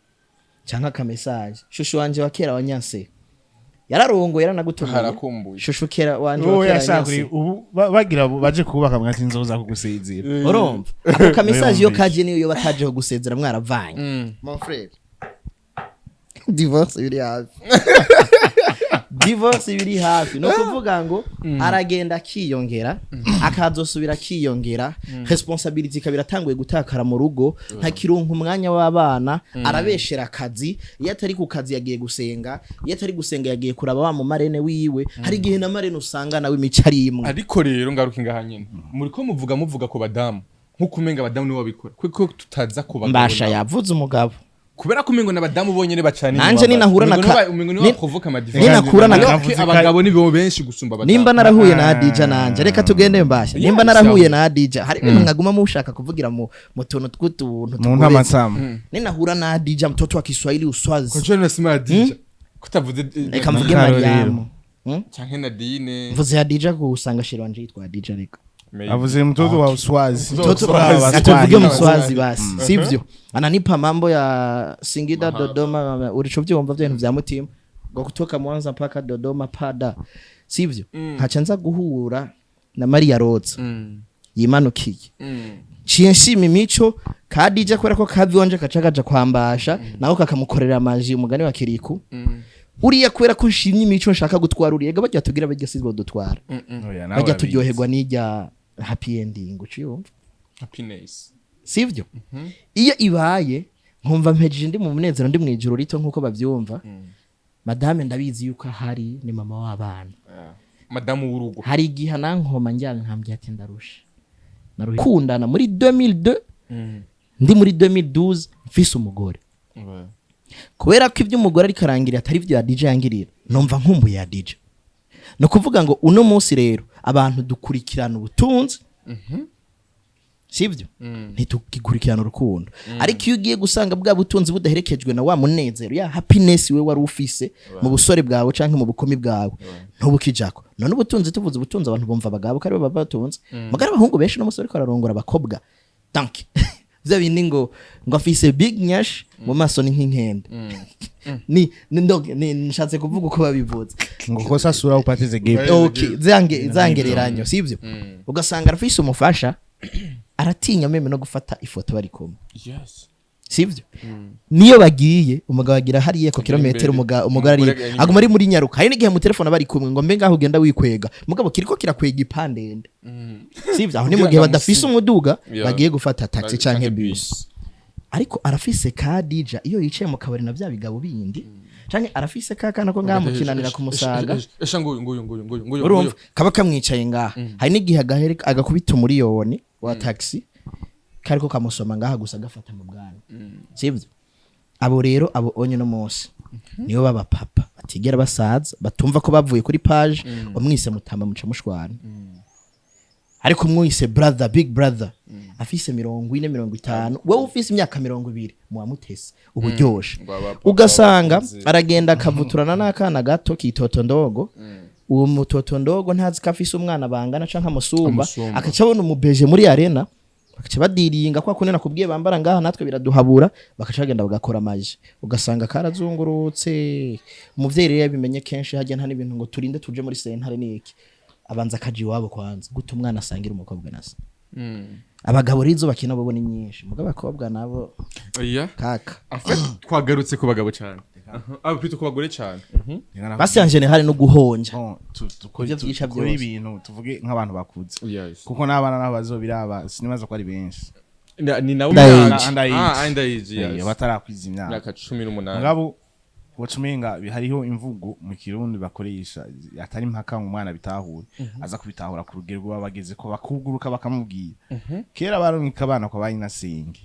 canke aka message: "Chouchou wanje wa kera wanyanse, yararongoye, yaranagutumiye." Harakumbuye. "Chouchou kera wanje wa Wowe kera yashaka wanyanse." Ubu bagira baje kubaka, mwati nzoza kugusezera. Urumva ako ka message iyo Yumvise. kaje, niyo yoba kajeho gusezera mwaravanye, mon frère, divorce biri hafi, divorce biri hafi. No kuvuga ngo aragenda akiyongera, akazosubira akiyongera, responsabilité ikaba iratanguye gutakara mu rugo, ntakironka umwanya w'abana, arabeshera akazi. Iyo atari ku kazi yagiye gusenga, iyo atari gusenga yagiye kuraba wa mu marraine wiwe. Hari igihe na marraine usanga nawe imico ari imwe. Ariko rero ngaruka ngaha nyene, muriko muvuga ku badamu nkuko umenga abadamu nibo babikora, kuko tutaza ku bagabo Mbasha nabo. yavuze umugabo. Kubera ko umengo n'abadamu bonyene bacana. Nanje ninahura na umengo nibo baprovoka ama divorce. Ninakura na Alors que abagabo nibo benshi gusumba abadamu. Nimba narahuye na Adija, nanje reka tugende Mbasha, nimba narahuye na Adija, hari ibintu mwaguma mushaka kuvugira mu tuntu tw'utuntu Mu tugobetse. ntamatama. Ninahura na Adija, mtoto wa Kiswahili, uswazi. Kwa nini unasema Adija kutavuze Reka mvuge Karorero. Mariamu. Canke Nadine? Mvuze Adija ko usanga chéri wanje yitwa Adija, reka. Maybe. Avuze mtoto wa uswazi. Mtoto wa wa Atuvuge Waswahili. mswazi basi, sivyo? Ananipa mambo ya Singida, Dodoma, ulichovyumva vya bintu vya mutima ngo kutoka Mwanza mpaka Dodoma pada, sivyo? Nkaca nza guhura na Maria Roza yimanukiye, ciye nshima imico Kadija, kubera ko kavi wanje kaca kaja kwambasha naho kakamukorera amaji, umugani wa Kiriku uriya, kubera ko nshimye imico nshaka gutwara uriya. Ega bajya tugira bajya sizbo dutwara. Oya, nawe Bajya urabizi. turyoherwa n'ijya happy ending, uciyumva? Happiness. Sivyo? Iyo ibaye nkumva mpejeje, ndi mu munezero, ndi mu ijuru rito nkuko bavyumva. Madame ndabizi yuko ahari ni mama w'abana. Yeah. Madamu w'urugo. Hari igihe anankoma njyana nkambwira ati ndarusha. Naruhe kundana muri 2002, ndi muri 2012 mfise umugore. Kubera ko ibyo umugore ariko arangira atari byo Adija yangirira, numva nkumbuye Adija. Ni ukuvuga ngo uno munsi rero abantu dukurikirana ubutunzi, sibyo? Ntitugikurikirana urukundo. Ariko iyo ugiye gusanga bwa butunzi budaherekejwe na wa munezero, ya happiness we wari ufise mu busore bwawe canke mu bukumi bwawe, ntubukijako. None ubutunzi, tuvuze ubutunzi, abantu bumva abagabo ko aribo baba batunze. Mugari abahungu benshi n'umusore ariko ararongora abakobwa, donc vya bindi ngo afise big nyash, mu maso ni nk'inkende, ni nshatse kuvuga uko babivuze. Ngo kosa sura upatize gift. Okay, zange zangereranyo, sivyo? Ugasanga arafise umufasha, aratinya même no gufata ifoto bari kumwe. Sivyo? Niyo bagiye, umugabo agira hariya ku kilometero, umugore ari Umugore ari aguma ari muri nyaruka. Hari n'igihe mu telefone bari kumwe ngo mbe ngaho ugenda wikwega, mugabo kiriko kirakwega ipandende, sivyo? Aho ni mu Kugira gihe ngo badafise umuduga, bagiye gufata taxi canke Canke bus. Ariko arafise Kadija iyo yicaye mu kabari na bya bigabo bindi, canke arafise ka kana ko ngaha mukinanira ku Musaga. Esha, nguyu nguyu nguyu nguyu nguyu. Urumva kaba kamwicaye ngaha. Hari n'igihe agahere agakubita umuriyoni wa taxi kariko kamusoma ngaha gusa, agafata mu bwana, sivyo? Abo rero, abo onye no munsi nibo baba papa batigera basaza, batumva ko bavuye kuri page. Umwise mutamba muca mushwana, ariko umwise brother, big brother, afise 40, 50, wowe ufise imyaka 20, muba mutese uburyoshe. Ngo aba papa Ugasanga bakuze. aragenda akavuturana n'akana gato kitoto ndogo. Uwo mutoto ndogo ntazi ko afise umwana bangana canke amusumba. Amusumba. Akaca abona umubeje muri arena, bakaca badiringa kwa kunena kubwiye bambara ngaha, natwe biraduhabura, bakaca bagenda bagakora amaji, ugasanga karazungurutse. Umuvyeyi rero yabimenye kenshi hajya nta n'ibintu ngo turinde tuje muri sentare niki, abanza akaja iwabo kwanza guta umwana asangira umukobwa na se. Abagabo rero izo bakina bo ni nyinshi, mugabo abakobwa nabo Oya. kaka. En fait, twagarutse ku bagabo cyane. Ah, plutôt ku bagore cyane. Basi en général no guhonja. Bon, Ivyo vyisha dukore vyose. ibintu tuvuge nk'abantu bakuze, Yes. kuko n'abana nabo bazobiraba, sinibaza ko ari benshi. Ni nawe Underage. myaka- Underage. Ah, underage, yes. Batarakwiza imyaka. Myaka 18. Mugabo wacumenga hariho imvugo mu Kirundi bakoresha atari impaka ngo umwana bitahure, aza kubitahura ku rugero rw'aba bageze ko bakuguruka bakamubwira. Kera barungika abana kwa bayinasenge,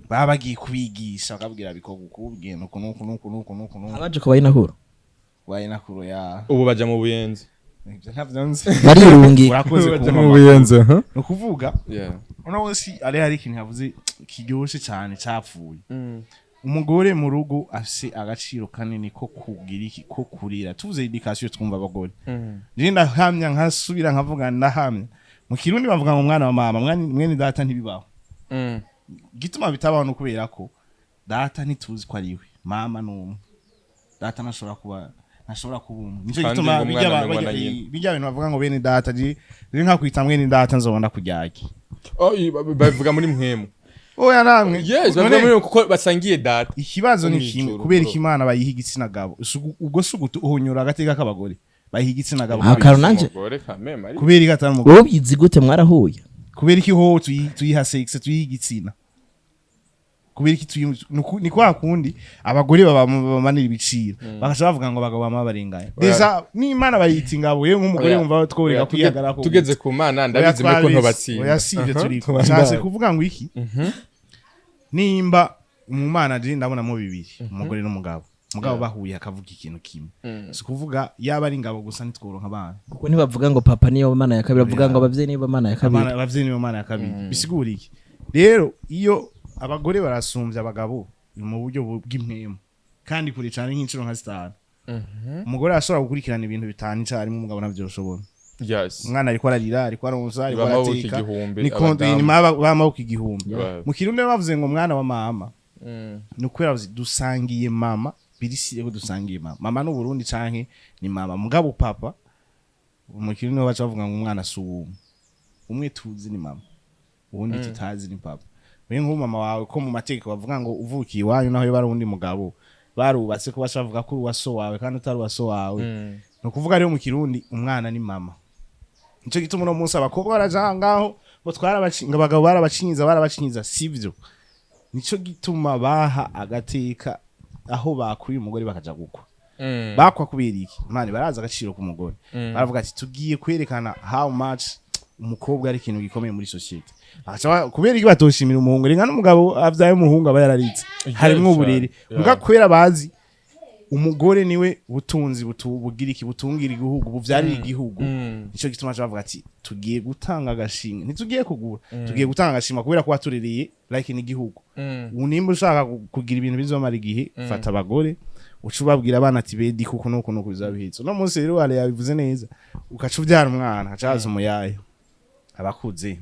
baba bagiye kubigisha, bakabwira bikorwa uku, bigenda uku nuku nuku nuku nuku nuku. Abaje ku bayinahura. Bayinakuru ya. Ubu baja mu Buyenzi. Ibyo ntavyo nzi. Barirungi. Urakoze Baja kumpa mu Buyenzi, huh? Ni ukuvuga uno munsi ari hari ikintu yavuze kiryoshe cyane cyapfuye. Umugore mu rugo afise agaciro kanini ko kugira iki, ko kurira. Tuvuze éducation, twumva abagore. Nje ndahamya, nkasubira nkavuga, ndahamya, mu Kirundi bavuga ngo umwana wa mama, mwene data ntibibaho. Gituma bitabaho no kubera ko data ntituzi ko ari we, mama ni umwe, data ntashobora kuba umwe. Nico Kandi gituma ngo bijya umwana amenywa na nyina. Bijya bintu bavuga ngo bene data, je nkakwita mwene data, nzobona kuryaki. Oh, bavuga muri mpwemu. Oya namwe. Yes, bavuga None muri mpwemu kuko basangiye data. Ikibazo ni Mw'ijoro, kimwe, kubera bro. ko Imana bayiha igitsina gabo. Ubwo si uguhonyora agateka k'abagore, bayiha igitsina gabo. Ah, Kubera Karo nanje Umugore quand même, ari. Kubera iki atari umugore? Wowe ubizi gute, mwarahuye? Kubera iki ho tuyiha sexe, tuyiha igitsina? Kubera iki ni kwa kundi abagore baba bamanira ibiciro, bagaca bavuga ngo abagabo bama barenganya. Déjà n'Imana bayita ingabo, yewe nk'umugore Oya. wumva tworeka Oya, kwihagarara. Tugeze ku Mana, ndabizi mwe ko ntobatsinda. Oya, si ivyo turiko. Tubandanye. Nshatse kuvuga ngo iki, nimba mu Mana je ndabonamo bibiri, umugore n'umugabo, mugabo bahuye akavuga ikintu kimwe, si ukuvuga yaba ari ingabo gusa ntitworonka abana. Kuko ntibavuga ngo papa niyo Mana ya kabiri, bavuga ngo abavyeyi niyo Mana ya kabiri. Abavyeyi nibo Mana ya kabiri. Bisigura iki rero? Iyo abagore barasumbya abagabo mu buryo bw'impwemu kandi kure cyane, nk'inshuro nka zitanu. Umugore arashobora gukurikirana ibintu bitanu icyarimwe, umugabo ntabyo ashobora. Umwana ariko ararira, ariko aronsa, ariko Bamaboko arateka. igihumbi, Ni konti abadamu. ni bamaboko igihumbi. Mu Kirundi bavuze ngo mwana wa mama, ni ukubera bavuze dusangiye mama, birisiye ko dusangiye mama. Mama ni Uburundi canke ni mama, mugabo papa mu Kirundi niho baca bavuga ngo umwana si uwumwe. Umwe tuzi ni mama, uwundi tutazi ni papa. Wewe nk'ubu mama wawe, ko mu mategeko bavuga ngo uvukiye iwanyu, naho yoba ari uwundi mugabo barubatse, ko baca bavuga ko uri uwa so wawe kandi utari uwa so wawe. Ni ukuvuga rero mu Kirundi umwana ni mama. Nico gituma uno munsi abakobwa baraja ngaho ngo ngo abagabo barabacinyiza, barabacinyiza, sivyo. Nico gituma baha agateka aho bakuye umugore bakaja gukwa. Bakwa kubera iki? Mani barazi agaciro k'umugore. Baravuga ati tugiye kwerekana how much umukobwa ari ikintu gikomeye muri société. Kubera iki batoshimira umuhungu? Renga n'umugabo avyaye umuhungu aba yararitse, harimwo uburere. Muga kubera bazi umugore niwe butunzi bugira iki, butungira igihugu, buvyarira igihugu. Nico gituma bavuga ati tugiye gutanga agashimwe, ntitugiye kugura, tugiye gutanga agashimwe kubera ko waturereye like n'igihugu. Ubu nimba ushaka kugira ibintu bizomara igihe, fata abagore uca ubabwira abana ati bedi kuko nuko nuko bizaba bihetse. Uno munsi rero wale yabivuze neza, ugaca uvyara umwana haca haza umuyayo abakuze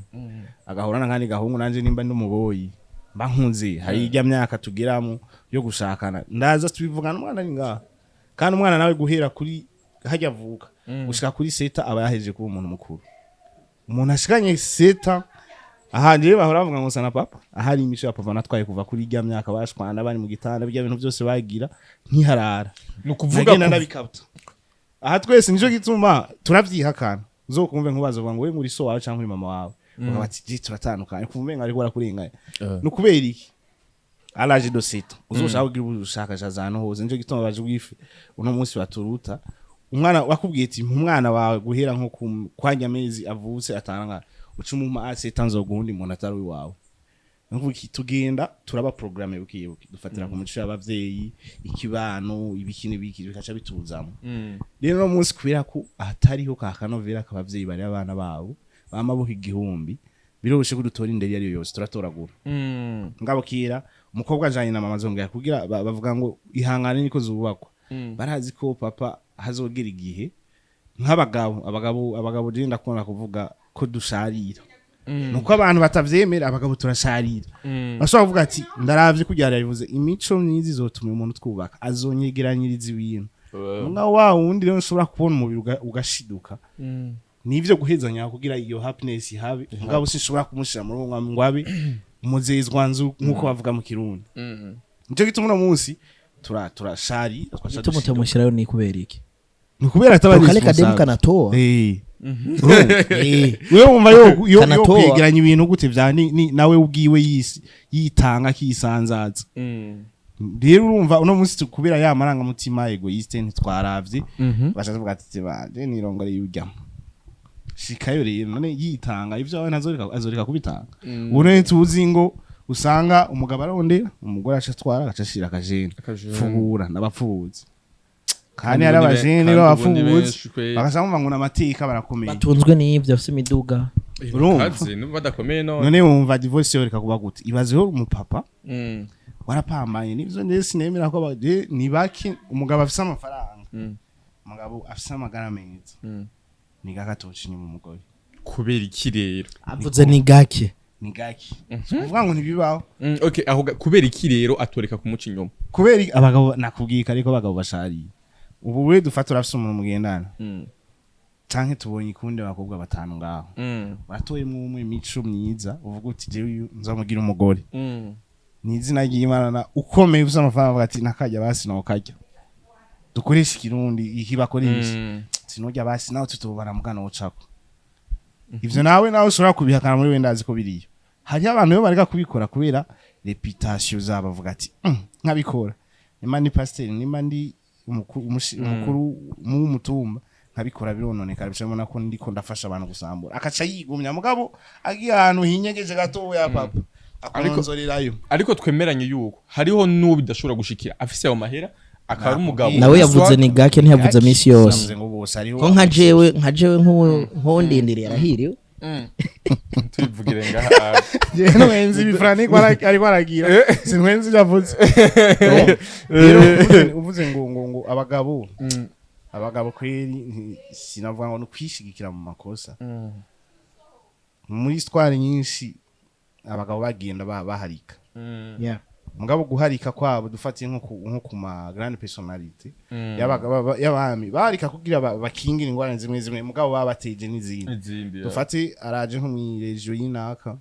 agahura n'akandi gahungu. Nanje nimba ndi umuboyi mba nkunze, hari irya myaka tugeramo yo gushakana, ndaza tubivugana umwana ari ngaha. Kandi umwana nawe guhera kuri hajya avuka gushika kuri 7 aba yahejeje kuba umuntu mukuru. Umuntu ashikanye 7, aha rero bahora bavuga ngo sana papa, ahari imico ya papa natwaye kuva kuri irya myaka bashwana bari mu gitanda, bijya bintu byose bagira nkiharara. Ni ukuvuga Nagenda ndabikabta aha twese. Nico gituma turavyihakana. Uzokumve nkubaza ngo we muri so wawe canke uri mama wawe, bakaba bati je turatandukanye, kumva umenga ariko barakurenganya. Ni ukubera iki? À l'âge de 7 uzoshaka kugira ubushakashatsi ahantu hose. Nico gituma baje bwife uno munsi baturuta umwana wakubwiye ati mpa umwana wawe guhera nko kwanya amezi avutse atanga, uca umuma 7 nzoguha undi muntu atari uwawe. Nukuvuga iki? Tugenda turaba programme bukiye buke, dufatira ku mico y'abavyeyi, ikibano, ibiki n'ibiki, bikaca bituzamo. Rero no munsi kubera ko ahatariho ka kanovera k'abavyeyi bari abana babo bamabuka igihumbi, biroroshe ko dutora indero iyo ariyo yose turatoragura. Ngabo kera umukobwa ajanye na mama azongera kugira bavuga ngo ihangane niko zubakwa. Barazi ko papa hazogera igihe nk'abagabo. Abagabo je ndakunda kuvuga ko dusharira, nuko abantu batavyemera. Abagabo turasharira. Bashobora kuvuga ati ndaravye kugira yabivuze, imico myiza izotuma umuntu twubaka azonyegeranyiriza ibintu. Mugabo wa wundi rero nshobora kubona umubiri ugashiduka. Nivyo guhezanya kugira iyo happiness ihabe, mugabo sinshobora kumushira muri uwo ngo abe umuzezwa nzu nkuko bavuga mu Kirundi. Nico gituma uno munsi turashari. Gituma utamushyirayo ni kubera iki? Ni kubera ataba Kale kademu kanatoa. Eh. Eh. Wewe wumva yo Kanatoa. kwegeranya ibintu gute vya ni nawe ubwiwe yisi yitanga akisanzaza. Rero urumva uno munsi kubera ya marangamutima égoïste, ntitwaravye, baca tuvuga ati banje nirongore yujyamo shikayo. Rero none yitanga ivyo wawe ntazoreka, azoreka kubitanga. Ubu none tuzi ngo usanga umugabo arondera umugore, aca atwara, agaca ashira akajene. Akajene. Fubura n'abapfubuzi kandi Kandi hari ubundi abajene kandi ubundi b'abapfubuzi benshi kweri. bagaca bumva ngo n'amateka barakomeye. Batunzwe n'ivyo, afise imiduga. Urumva? Kazi nuba badakomeye none. None wumva divorce yoreka kuba gute? Ibazeho umupapa warapambanye nivyo, ndetse sinemera ko ni bake umugabo afise amafaranga, umugabo afise amagara meza, ni gake atoca inyuma umugore. Kubera iki rero? Avuze ni gake. Ni gake. Si ukuvuga ngo ntibibaho. Okay, aho kubera iki rero atoreka kumuca inyuma? Kubera abagabo nakubwiye kare ko abagabo bashariye. Ubu we dufata urafise umuntu mugendana, canke tubonye ikundi abakobwa batanu ngaho, uratoyemwo umwe imico myiza, uvuga uti jewe uyu nzamugira umugore, ni izina ry'Imana na ukomeye, ufise amafaranga, avuga ati nakarya basi nokarya, dukoresha Ikirundi iki bakoresha, sinurya basi nawe tutubara mugana ucako ivyo nawe ushobora kubihakana muri wenda azi ko biriyo. Hariho abantu rero bareka kubikora kubera réputation zabo, bavuga ati nkabikora nimba ndi pasiteri, nimba ndi umukuru w'umutumba, nkabikora birononekara, bica bibona ko ndiko ndafasha abantu gusambura, akaca yigumya. Mugabo agiye ahantu hinyegeje gatoya, papa akonzorerayo. Ariko twemeranye yuko hariho n'uwo bidashobora gushikira afise ayo mahera, akaba ari umugabo. Nawe yavuze ni gake, ntiyavuze misi yose. Sinavuze ngo bose, hariho. Ko nka jewe nk'uwundindiriye arahiriwe. Tubivugire ngaha. Jewe ntwenzi ibi Frank ariko aragira, sintwenzi ibyo avuze. Rero uvuze ngo abagabo kweri, sinavuga ngo ni ukwishigikira mu makosa. Muri histoire nyinshi abagabo bagenda baharika. Mugabo guharika kwabo, dufatiye nko ku ma grande personnalité y'abami, baharika kugira bakingire ingorane zimwe zimwe, mugabo baba bateje n'izindi. Izindi ya. Dufate araje nko mw'iregio y'inaka,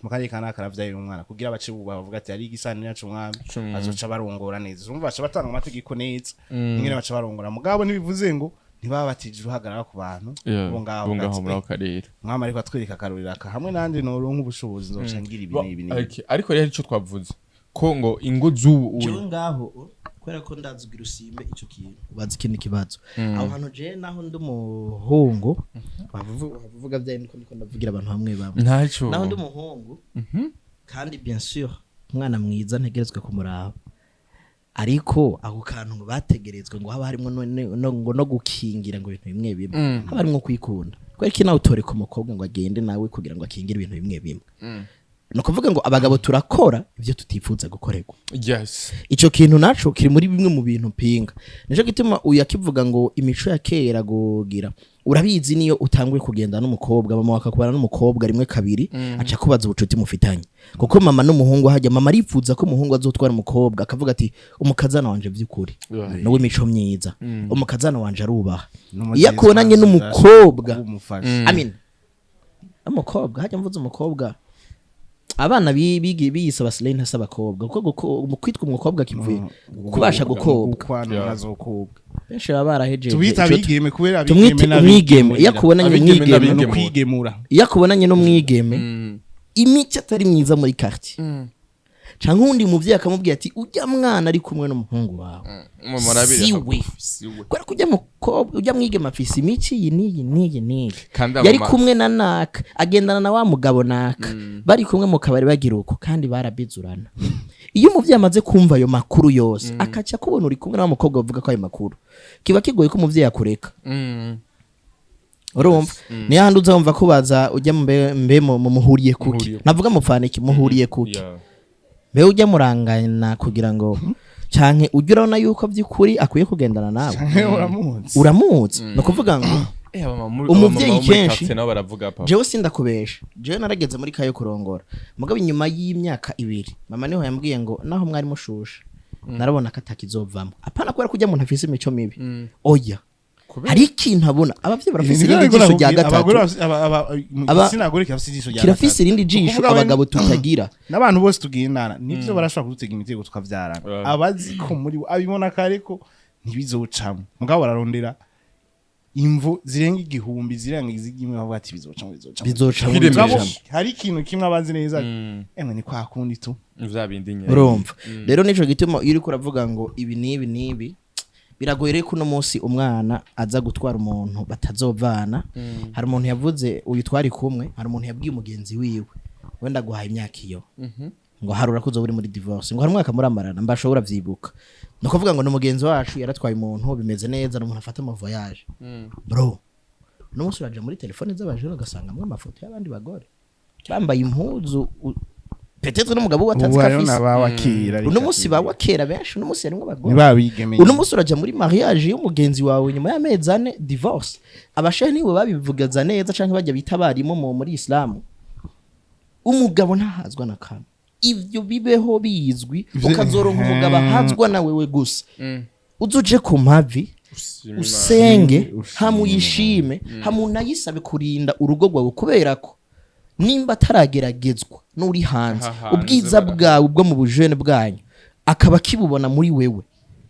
mu karere ka naka, aravyaye umwana, kugira bace bubaha, bavuga ati ari igisanira c'umwami, C'umwami. azoca barongora neza. Urumva baca batanga amategeko neza ingene baca barongora, mugabo ntibivuze ngo ntibaba batije uruhagarara ku bantu bo ngaho. Bo ngaho ati, muri ako karere. Umwami ariko atwereka akarorero aka hamwe nanje noronka ubushobozi nzoca ngira ibi n'ibi n'ibi. Okay, ariko rero ico twavuze ko ngo ingo z'ubu Jewe ngaho, kubera ko ndazugira usimbe ico kintu, ubaza ikindi kibazo aho hantu. Jewe naho ndi umuhungu, bavuga vya niko ndavugira abantu bamwe bamwe. Ntacyo. Naho ndi umuhungu kandi bien sûr umwana mwiza ntegerezwa kumuraba, ariko ako kantu ngo bategerezwa ngo haba harimo ngo no gukingira ngo ibintu bimwe bimwe, haba harimo kwikunda. Kubera iki nawe utoreka umukobwa ngo agende nawe kugira ngo akingire ibintu bimwe bimwe? Ni ukuvuga ngo abagabo turakora ibyo tutifuza gukorerwa. Ico kintu naco kiri muri bimwe mu bintu mpinga. Nico gituma uyu akivuga ngo imico ya kera gugira, urabizi, niyo utanguye kugenda n'umukobwa, mama wakakubana n'umukobwa rimwe kabiri, aca kubaza ubucuti mufitanye, kuko mama n'umuhungu hajya mama arifuza ko umuhungu azotwara umukobwa akavuga ati umukazana wanje vy'ukuri nawe imico myiza, umukazana wanje arubaha. Iyo akubonanye n'umukobwa, umufasha. I mean, umukobwa hajya, mvuze umukobwa, abana biyise abasileyi, ntasi abakobwa, kuko mu kwitwa umukobwa kivuye kubasha gukobwa. Gukwana nazokobwa. Benshi baba barahejeje. Tubita abigeme kubera Tumwite abigeme. umwigeme. Iyo akubonanye Abigeme umwigeme, n'abigeme. No kwigemura. Iyo akubonanye n'umwigeme, imico atari myiza muri quartier, canke uwundi muvyeyi akamubwira ati ujya mwana ari kumwe n'umuhungu wawe siwe. Siwe. Kubera ko ujya mukobwa, ujya mwigeme afise imico iyi n'iyi n'iyi n'iyi, Kandi yari abama- kumwe na naka, agendana na wa mugabo naka, bari kumwe mu kabari bagira uko kandi barabizurana. Iyo umuvyeyi amaze kumva ayo makuru yose, akaca kubona uri kumwe na wa mukobwa bavuga ko ayo makuru, kiba kigoye ko umuvyeyi akureka. Urumva niyo handi uzumva kubaza ujya mbe muhuriye kuki? Muhuriye. Navuga mupfana iki, muhuriye kuki? Mbe ujya murangana kugira ngo canke ujya urabona yuko by'ukuri akwiye kugendana nawe? Uramuzi. Uramuzi. Ni ukuvuga ngo Eh, abamama umuvyeyi abamama bo muri kenshi- quartier nabo baravuga papa. Jewe sindakubesha, jewe narageze muri kayo kurongora, mugabo inyuma y'imyaka 2 mama niho yambwiye ngo naho mwari mushusha narabona ko atakizovamo. Apana kubera ko ujya muntu afise imico mibi, oya. Hari ikintu abona. Abavyeyi barafise irindi jisho rya gatatu. Igitsina gore kirafise ijisho rya Kirafise gatatu. irindi jisho Ukuvuga we- abagabo tutagira. N'abantu bose tugendana nivyo, barashobora kudutega imitego tukavyarana. Abazi ko muri bo abibona kare ko ntibizocamwo, mugabo bararondera imvu zirenga 1000, zirenga izimwe, bavuga ati bizocamwo, bizocamwo. Bizocamwo. Kwiremesha. Mugabo hari ikintu kimwe abazi neza, emwe ni kwa kundi tu. Vya bindi nyene. Urumva rero, nico gituma iyo uriko uravuga ngo ibi n'ibi n'ibi, biragoye rero ko uno munsi umwana aza gutwara umuntu batazovana. Hari umuntu yavuze, uyu twari kumwe, hari umuntu yabwiye umugenzi wiwe, wenda guhaye imyaka iyo ngo harura ko uzoba uri muri divorce, ngo hari umwaka muramarana mbashobora vyibuka. Ni ukuvuga ngo ni umugenzi wacu yaratwaye umuntu bimeze neza, ni umuntu afata ama voyage. Bro, uno munsi uraja muri telefone z'abajene ugasangamwo amafoto y'abandi bagore bambaye impuzu, peut-être n'umugabo we atazi Ubu ko hariho afise. n'abawakira. Uno munsi ba wakera benshi, uno munsi harimwo abagore. Ntibabigemeye. Uno munsi uraja muri mariage y'umugenzi wawe, nyuma y'amezi 4 divorce. Abashehe niwe babivugaza neza, canke bajya bita abarimu muri Islamu. Umugabo ntahazwa na kamwe. Ivyo bibeho bizwi, ukazoronka umugabo ahazwa na wewe gusa, uzuje ku mavi Ushima. usenge, Ushime. hamuyishime, hamunayisabe kurinda urugo rwawe, kubera ko nimba atarageragezwa n'uri hanze, Aha hanze ubwiza bwawe bwo mu bujene bwanyu akaba akibubona muri wewe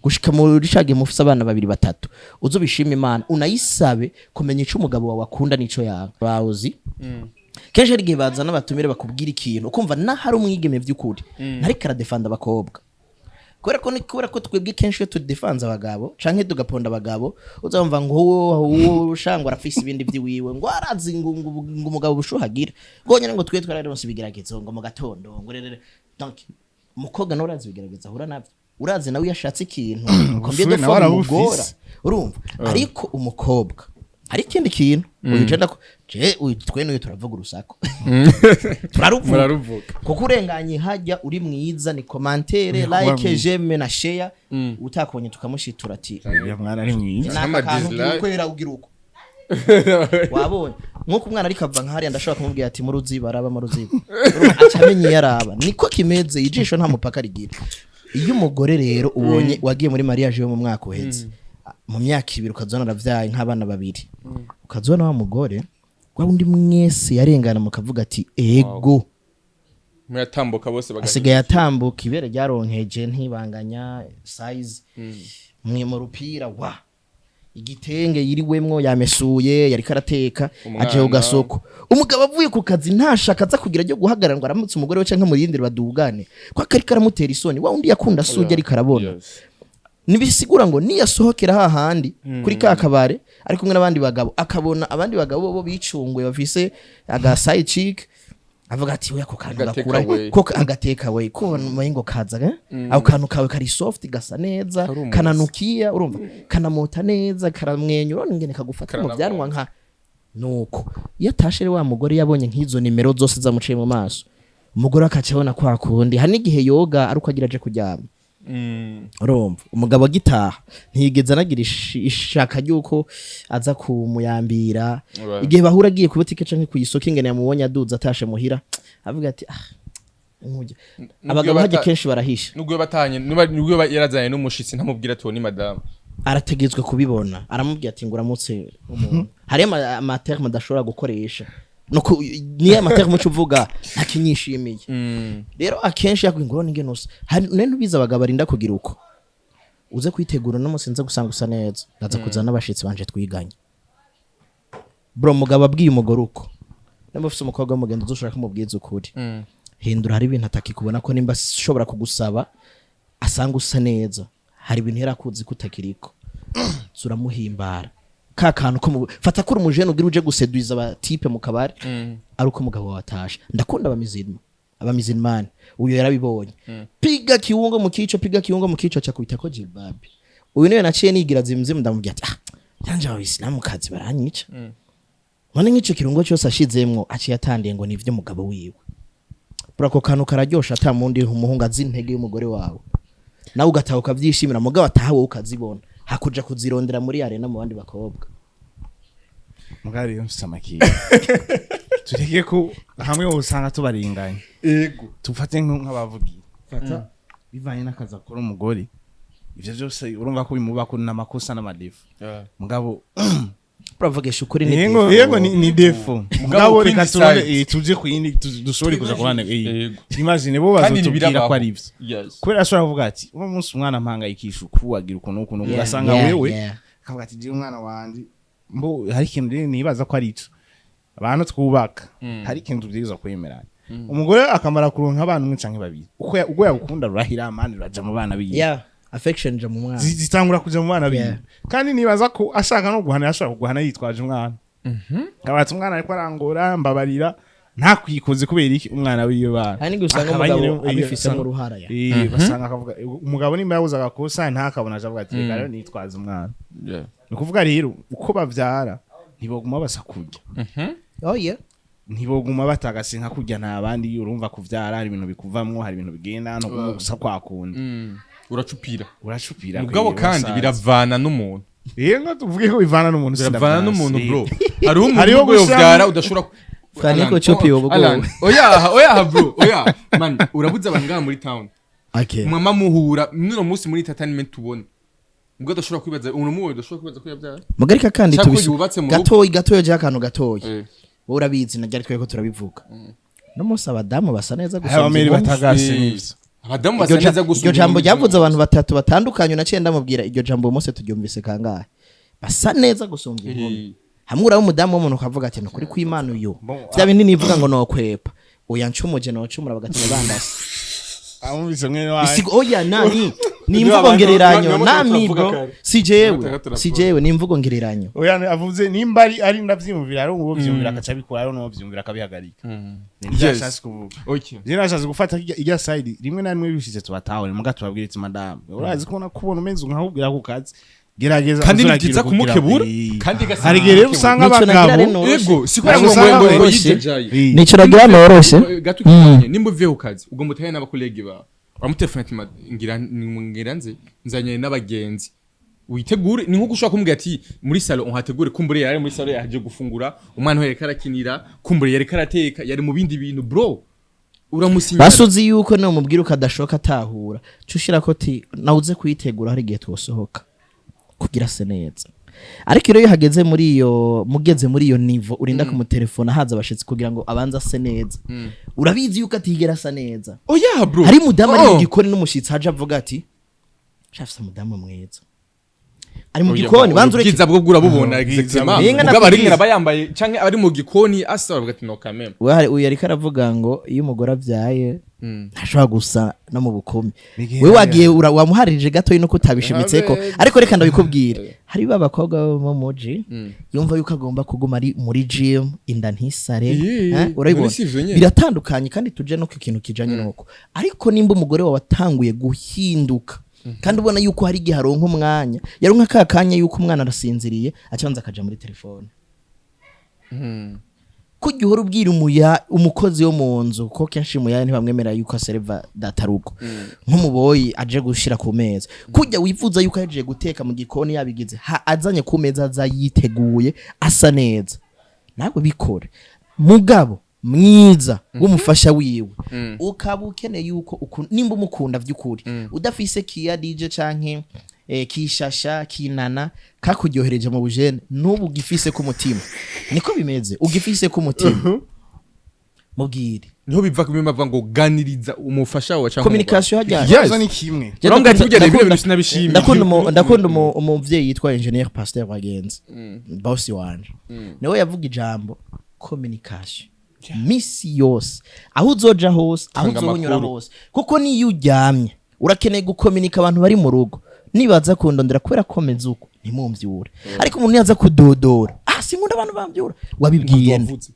gushika muri cagihe mufise abana babiri batatu, uzobishima Imana, unayisabe kumenya ico umugabo wawe akunda n'ico yanga. Bawuzi kenshi hari igihe bazana abatumire bakubwira ikintu ukumva nahari umwigeme vy'ukuri ntariko aradefanda abakobwa, kubera ko twebwe kenshi iyo tudefanze abagabo canke tugaponda abagabo, uzumva ngo uwo shangwa arafise ibindi vyiwiwe, ngo arazi ngo umugabo bushuhagira ngo nyene, ngo twe twararonse ibigeragezo ngo mu gatondo ngo rere. Donc umukobwa nawe urazi ibigeragezo ahura navyo, urazi nawe iyo ashatse ikintu combien de Ubushuhe nawe fois bimugora. arabufise. Urumva, ariko umukobwa hari ikindi kintu uyu je ndako je uyu twe n'uyu turavuga urusaku, turaruvuga. Muraruvuga. Kuko urenganye hajya uri mwiza ni commentaire, Ni kuba like, mwiza. j'aime na share. Utakubonye tukamushitura ati Uriya mwana ari mwiza. "Naka Ama kantu ugira dislike. uko yera ugira uko wabonye." Nk'uko umwana ariko ava nkahariya, ndashobora kumubwira ati mu ruziba araba, mu ruziba. Urumva, aca amenya iyo araba. Niko kimeze, ijisho nta mupaka rigira. Iyo umugore rero ubonye wagiye muri mariage yo mu mwaka uheze, mu myaka 2 ukazona aravyaye nk'abana babiri, ukazona wa mugore wa wundi mwese yarengana mukavuga ati ego. Muratambuka bose bagahinduka. Asigaye atambuka, ibere ryaronkeje, ntibanganya size, mwe mu rupira wa igitenge yiriwemwo yamesuye, yariko arateka. Umwana. Aje ku gasoko, umugabo avuye ku kazi, ntashaka aza kugira ryo guhagarara ngo aramutse umugore we canke amurindire badugane, ko akariko aramutera isoni. Wa wundi yakunda asuje ariko arabona. Nibisigura ngo niyasohokera hahandi kuri ka kabare ari kumwe n'abandi bagabo, akabona abandi bagabo bo bicunguye bafise aga side chick, avuga ati oya, ko kantu Agateka gakura we. ko agateka we ko ngo kaza eh? Ako kantu kawe kari soft, gasa neza. Karumutse. Kananukia, urumva kanamota neza, karamwenyura ngene kagufata mu Karanamota. byanwa nka nuko. Iyo atashe rero wa mugore yabonye nk'izo nimero zose zamuciye mu maso, umugore akaca abona kwa kundi. Hari n'igihe yoga ari uko agira aje kuryama. Urumva, umugabo agitaha ntiyigeze anagira ishaka ry'uko aza kumuyambira. Igihe bahura agiye ku butike canke ku isoko, ingene yamubonye aduza atashe muhira, avuga ati ah nkujya abagabo hajya kenshi barahisha. Nubwo batanye, nubwo yarazanye n'umushitsi, ntamubwira ati uwo ni madamu. Arategetswe kubibona, aramubwira ati ngo uramutse umuntu. Hariyo ama terme adashobora gukoresha, nuko niyo ama terme uca uvuga ntakinyishimiye. Rero akenshi yakubwira ngo ninge nusa hari none ntubizi, abagabo arinda kugira uko uze kwitegura no munsi nza gusanga usa neza, ndaza kuzana n'abashitsi banje twiganye. Bro, umugabo abwiye umugore uko, nimba ufise umukobwa w'umugenzi uzoshobora kumubwiza ukuri, hindura. Hari ibintu atakikubona ko nimba ashobora kugusaba asanga usa neza, hari ibintu yari akuzi ko utakiriko, turamuhimbara ka kantu ko fata ko uri umujene ugira uje guseduiza abatipe mu kabari, ari uko umugabo wawe atashe. Ndakunda abamizirima, abamizirimani uyu yarabibonye, piga kiungo mu kico, piga kiungo mu kico, aca ko jilbabi. Uyu niwe naciye nigira zimzimu, ndamubwira ati ah yanje abayisilamu kazi baranyica none nk'ico kirungo cyose ashizemwo, aciye atandiye ngo nivyo mugabo wiwe. Bro, ako kantu kararyosha, ata mundi umuhungu azi intege y'umugore wawe, nawe ugataha ukavyishimira. Mugabo ataha wowe ukazibona hakuja kuzirondera muri arena mu bandi bakobwa. Mugabo rero mfise amakinga, tureke ko hamwe usanga tubarenganya. Ego. Tufate nk'abavugiye, fata bivanye n'akazi akora umugore. Ivyo vyose urumva ko bimubako n'amakosa n'ama défauts, mugabo Uravugisha ukuri, ni yego défaut. Yego, ni défaut, mugabo ku reka yindi turone side. Tuje ku yindi, dushobore kuja kubana. Yego. Imagine bo Kandi bazotubwira ntibirabaho. ko ari ivyo, Yes. kubera ashobora kuvuga ati uno munsi umwana mpangayikisha uku, agira ukuntu ukuntu, ugasanga wewe akavuga ati jewe umwana wanje mbo hari ikintu rero nibaza ko ari ico abantu twubaka, hari ikintu tubwirizwa kwemeranya. Umugore akamara kuronka abana umwe canke babiri, uko ubwo yagukunda rurahira amani ruraja mu bana biwe. Yeah, affection ija mu mwana. Zitangura kuja mu bana biwe. Kandi nibaza ko ashaka no guhana, yashobora kuguhana yitwaje umwana, akaba ati umwana ariko arangora, mbabarira, ntakwikoze. Kubera iki? Umwana wiwe bana. Hari n'igihe usanga Akaba umugabo abifisemo uruhara ya. Basanga akavuga umugabo nimba yabuze agakosa ntakabona, aje avuga ati reka rero nitwaze umwana. Ni ukuvuga rero uko bavyara ntiboguma basa kurya. Oh yeah. Ntiboguma batagase nka kurya nta bandi. Urumva kuvyara hari ibintu bikuvamwo, hari ibintu bigenda no gusa kwa kundi. Uracupira. Uracupira. Mugabo kweri, kandi urasaza. biravana n'umuntu. Yego, tuvuge ko bivana n'umuntu. Biravana Sindavyanse. n'umuntu, bro. Hariho umuntu Hariho ubwo gushiramo- yovyara udashobora Franiko Alan, Chopi oh, ubu Alan, oya oya bro, oya man, urabuze abantu ngaha muri town. Okay. Mwama muhura n'uno munsi muri entertainment, tubona ubwo adashobora kwibaza umuntu muwe, udashobora kwibaza ko yabyara. Mugarika kandi Cyangwa tubise yubatse mu rugo. Gatoyi gatoyi, je akantu gatoyi. Wowe urabizi na ryari tweko turabivuga. No munsi abadamu basa neza Hari abameri gusumba inkumi. batagase Eh, n'ivyo. Abadamu basa neza gusumba Iryo jambo inkumi. ryavuze abantu batatu batandukanye, naciye ndamubwira iryo jambo uyu munsi turyumvise kangahe? Basa neza gusumba inkumi. Hamwe uraba umudamu w'umuntu ukavuga ati nukuri kw'Imana uyu, bya bindi nivuga ngo nokwepa, oya ncumuje nocumura bagatuma bandasa. Amumvise mwene wawe. Isigo oya nani ni Niba imvugo abantu- ngereranyo niba nami turavuga bro kare. si jewe Niba si jewe, ni imvugo ngereranyo. Oya, avuze nimba ari ndavyiyumvira, ari uwo vyumvira akaca abikora, ari n'uwo vyumvira akabihagarika. Nibyo Yes. yashatse kuvuga. Okay. Je nashatse gufata irya side rimwe na rimwe bishitse tubatahore, muga tubabwire ati madame, urazi kubona kubona umeze nkakubwira ku kazi, gerageza Kandi ni uzuragira byiza kugira- kumukebura, kandi igasa Hari igihe rero usanga Nico nagira abagabo rero noroshe. Ego si kubera ngo Usanga ngo ngo boroshe. yijejaye. Nico nagira noroshe. Gato ukibonye nimba uvuye ku kazi, ugomba utahe n'aba collègues bawe, uramutelefona ati ngira ngira nze nzanye n'abagenzi, witegure. Ni nko ushobora kumubwira ati muri salon uhategure. Kumbure yari muri salon yaje gufungura, umwana we yariko arakinira, kumbure yariko arateka, yari mu bindi bintu, bro, uramusinyira. Basuzi yuko namubwira ukadashoka atahura, ca ushira ko ti nawuze kuyitegura, hari igihe twosohoka kugira se neza. Ariko iyo hageze muri iyo, mugeze muri iyo niveau urinda kumutelefona haza abashitsi kugira ngo abanze ase neza, urabizi yuko atigera asa neza. Oya bro. Hari umudamu ari mu Oh. gikoni n'umushitsi aje avuga ati shafise umudamu mwiza ari mu Oya, gikoni, bo, banza ureke. Ubwiza bwo urabubona. Ubwiza Exactement. Yenga Mugabo ari nakubwiza. aba yambaye canke ari mu gikoni asa, bavuga ati no quand même. We hari uyu ariko aravuga ngo iyo umugore abyaye ntashobora gusa no mu bukumi. Bigenda We wagiye wamuharirije gatoyi nuko utabishimitseko. Abe- Ariko reka ndabikubwire, hari ba bakobwa bo mu muji yumva yuko agomba kuguma ari muri gym, inda ntisare. Urabibona? Muri si ivyo nyene. Biratandukanye kandi tuje no ku kintu kijanye nuko, ariko nimba umugore wawe atanguye guhinduka kandi ubona yuko hari igihe aronka umwanya, yaronka ka kanya yuko umwana arasinziriye, acanza akaja muri telefone, kujya uhora ubwira umukozi wo mu nzu ko kenshi umuyaya ntibamwemerera yuko asereva datarugo nk'umuboyi aje gushira ku meza, kujya wifuza yuko yaje guteka mu gikoni yabigize azanye ku meza, aza yiteguye asa neza, nawe bikore mugabo mwiza w'umufasha wiwe. Ukaba ukeneye yuko nimba umukunda vy'ukuri, udafise kiya DJ canke kishasha kinana kakuryohereje mu bujene, n'ubu ugifise ku mutima, niko bimeze, ugifise ku mutima, mubwire. Niho biva bimava ngo ganiriza umufasha wawe canke Communication hajya. Yes. Ikibazo ni kimwe. Je Urambwira ati burya rero ibintu sinabishimye. Ndakunda umuvyeyi yitwa engineer Pasteur Bagenzi, boss wanje, niwe yavuga ijambo communication misi yose, aho uzoja hose, aho Tanga uzohonyura amakuru. hose, kuko niyo uryamye urakeneye gukominika. Abantu bari mu rugo nibaza kundondera kubera komeza uko ntimumvyure, ariko umuntu yaza kudodora, ah, sinkunda abantu bamvyura, wabibwiye nde? Wavutse.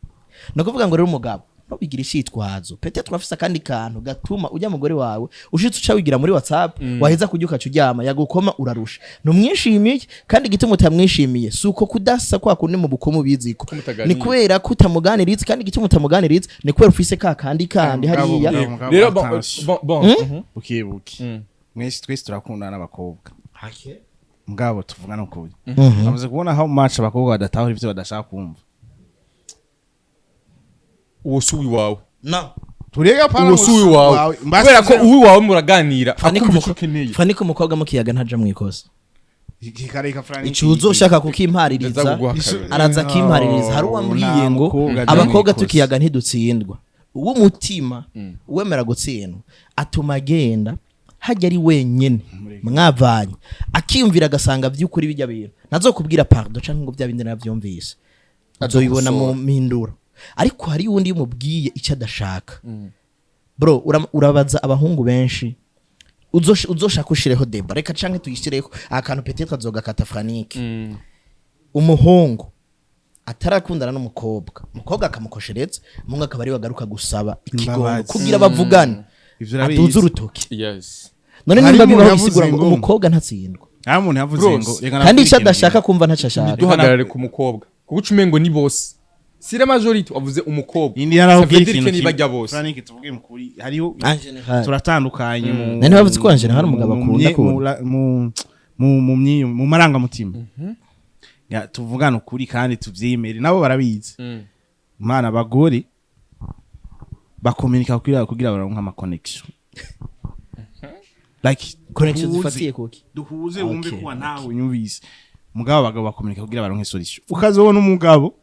Ni ukuvuga ngo rero umugabo ntubigira icitwazo, peut-être urafise akandi kantu gatuma ujya mugore wawe ushitse uca wigira muri WhatsApp, waheza kurya ukaca uryama, yagukoma urarusha, ntumwishimiye. Kandi igituma utamwishimiye si uko kudasa kwa kundi mu bukomu ubiziko, mutaganira. ni kubera ko utamuganiriza. Kandi igituma utamuganiriza ni kubera ufise ka kandi kandi Mugabo, hariya. mugabo, mugabo, Rero bon attention. bon bon Buke buke, mwese twese turakundana n'abakobwa, mugabo tuvugana ukuri, bamaze kubona how much abakobwa badatahura ivyo badashaka kumva. Uwo si uwiwawe. No. Turega pana. Uwo si uwiwawe, kubera ko uwiwawe muraganira, akumva icyo ukeneye. Fanike, umukobwa mukiyaga ntaja mwikosa. Kikareka Frank. Icuzo ushaka kukimpaririza, Ndaza kuguha akarorero. araza akimpaririza. Hari uwambwiye ngo abakobwa tukiyaga ntidutsindwa. Uw'umutima uwemera gutsindwa atuma agenda hajya ari wenyene, mwavanye, akiyumvira, agasanga by'ukuri bijya bintu ntazokubwira pardon canke ngo bya bindi navyumvise, uzoyibona mu mpinduro. Ariko hari uwundi iyo umubwiye icyo adashaka, bro, urabaza abahungu benshi, uzoshaka ushireho débat, reka canke tuyishireho akantu, peut-être azogakata Franike. Umuhungu atarakundana n'umukobwa, umukobwa akamukoshereza, umuhungu akaba ariwe agaruka gusaba ikigongo Imbabazi. kugira bavugane, Ivyo urabizi. aduze urutoki. Yes. None Hari nimba umuntu bibaho, yavuze bisigura ngo umukobwa ntatsindwa. Nta muntu yavuze Bros. ngo reka Kandi nakubwire icyo ikintu. adashaka kumva ntacyo ashaka. Ntiduhagarare ku mukobwa, kuko uca umengo ni bose, si la majorité, wavuze umukobwa. Indi yarakubwira Ça veut dire ikintu que niba kimwe. ajya bose. Frank, tuvuge mukuri, hariho En général. turatandukanye mu Nari bavuze ko en général umugabo akunda kubona. Mu marangamutima. Ya, tuvugane ukuri kandi tuvyemere, nabo barabizi. Mana, abagore bakominika kugira baronke ama connection, like Connection duhuze. zifatiye kuki? Duhuze wumve Okay, kuba ntawe unyumvise. Mugabo abagabo bakominika kugira baronke solution. Ukazobona umugabo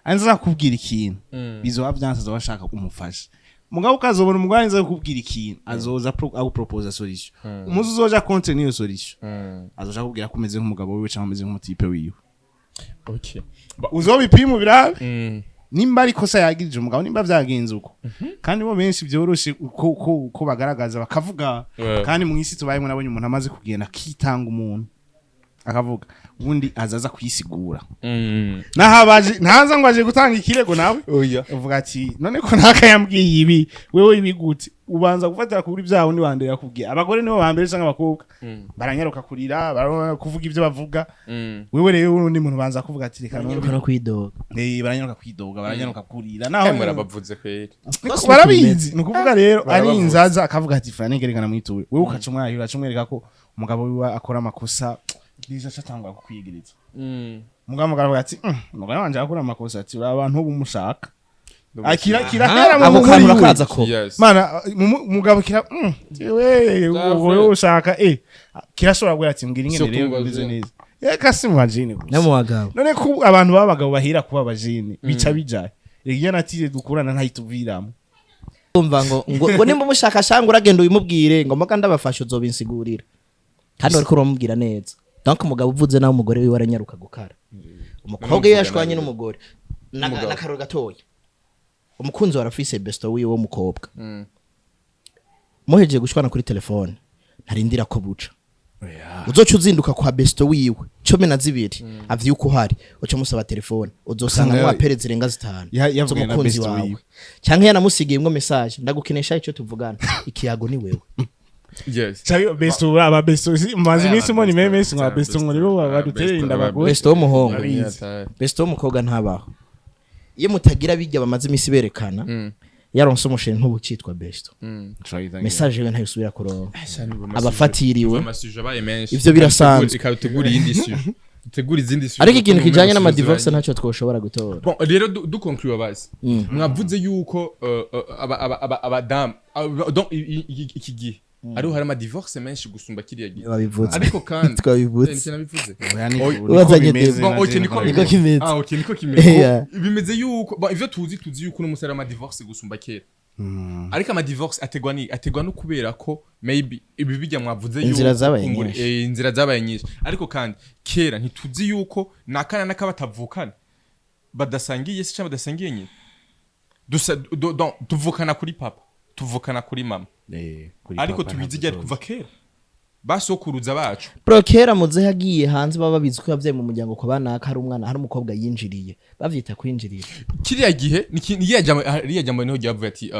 anza kukubwira ikintu, bizoba vyanse, azoba ashaka umufasha. Mugabo ukazobona umugore anza kukubwira ikintu, azoza agupropose solution. Umuzi uzoja contre niyo solution, azoja kubwira ko umeze nk'umugabo wiwe cyangwa umeze nk'umutipe wiwe. Okay. Uzobipima birabe nimba ari ikosa yagirije umugabo, nimba vyagenze uko. Kandi bo benshi byoroshe uko bagaragaza bakavuga. Kandi mu isi tubayemo, nabonye umuntu amaze kugenda akitanga, umuntu akavuga, ubundi azaza kwisigura. Naho abaje ntaza ngo aje gutanga ikirego nawe, Oya. uvuga ati none ko ntakayambwiye ibi, wewe ibi gute? Ubanza gufatira kuri bya wundi wande yakubwiye. Abagore nibo ba mbere cyangwa abakobwa baranyaruka kurira, barabona kuvuga ibyo bavuga. Wewe rero urundi muntu banza kuvuga ati reka Baranyaruka numve. no kwidoga. Baranyaruka kwidoga, baranyaruka kurira naho. Murabavuze kweri. Niko barabizi. Ni ukuvuga rero ari Barabavuze. inzaza akavuga ati Frank, reka namwiture. Wewe ukaca umwahira, ugaca umwereka ko umugabo wiwe akora amakosa, biza atangwa kukwigiriza. Umugabo aravuga ati "Umugore wanje akora amakosa", ati uri abantu ubu mushaka akira kirahera mu Ako kantu muri we. urakaza ko Yes. Mana, mugabo kira we wowe ushaka kirashobora kugira ati mbwira ingene Si rero ukumva bimeze je. neza, reka si mu bajene no gusa. mu bagabo. None ko abantu b'abagabo bahera kuba abajene bica bijaye, reka iyo natire dukurana ntayituviramo. Umva, ngo nimba umushaka shanga, uragenda ubimubwire ngo mboga ndabafasha, uzobinsigurira, kandi wariko uramubwira neza. Donc umugabo uvuze nawe umugore wiwe aranyaruka gukara. Umukobwa iyo yashwanye n'umugore, N'umugabo. n'akaroro gatoya, umukunzi wa arafise besto wiwe w'umukobwa, muhejeje gushwana kuri telefone, ntarindira ko buca, uzoca uzinduka kwa besto wiwe 12, avyuka uhari, uca musaba telefone, uzosanga Usanga mu appels zirenga 5 yavuganye na z'umukunzi besto wawe, wiwe. canke yanamusigiyemwo message: ndagukenesha icyo tuvugana, ikiyago ni wewe. Yes. Chayo besto, aba besto mazi iminsi mbona imeme ngo besto ngo nibo badutera inda abagore. Besto w'umuhungu. Barabizi. Besto w'umukobwa ntabaho. Iyo mutagira bijya bamaze iminsi berekana, yaronse umusheri ntubucitwa besto, message yiwe ntayisubira kuronka, abafatiriwe. Amasuje abaye menshi. Ivyo birasanzwe. Reka dutegure iyindi sujet, dutegure izindi sujet. Ariko ikintu kijanye n'amadivorce ntacyo twoshobora gutora. Bon, rero duconclure basi, mwavuze yuko abadamu donc iki gihe ariho hari amadivorce menshi gusumba kiriya gihe. Babivuze. Ariko kandi Twabivuze. Nicyo nabivuze. Wazanye Bon, okay, niko Niko kimeze. Ah, okay, niko kimeze. Yeah. Bimeze yuko, bon, ivyo tuzi yuko uno musore amadivorce gusumba kera, ariko amadivorce ategwa ni ategwa no kubera ko maybe ibi bijya mwavuze yuko Inzira zabaye nyinshi. Inzira zabaye nyinshi. Ariko kandi kera ntituzi yuko nakana n'akabatavukana badasangiye se cyangwa badasangiye nyine, dusa donc tuvukana kuri papa, tuvukana kuri mama, ariko tubizi ryari? Kuva kera basokuruza bacu. Bro, kera muze yagiye hanze, baba babizi ko yavyaye mu muryango kwa banaka, hari umwana, hari umukobwa yinjiriye, bavyita kwinjirira. Kiriya gihe ni ririya jambo niho ryavuye ati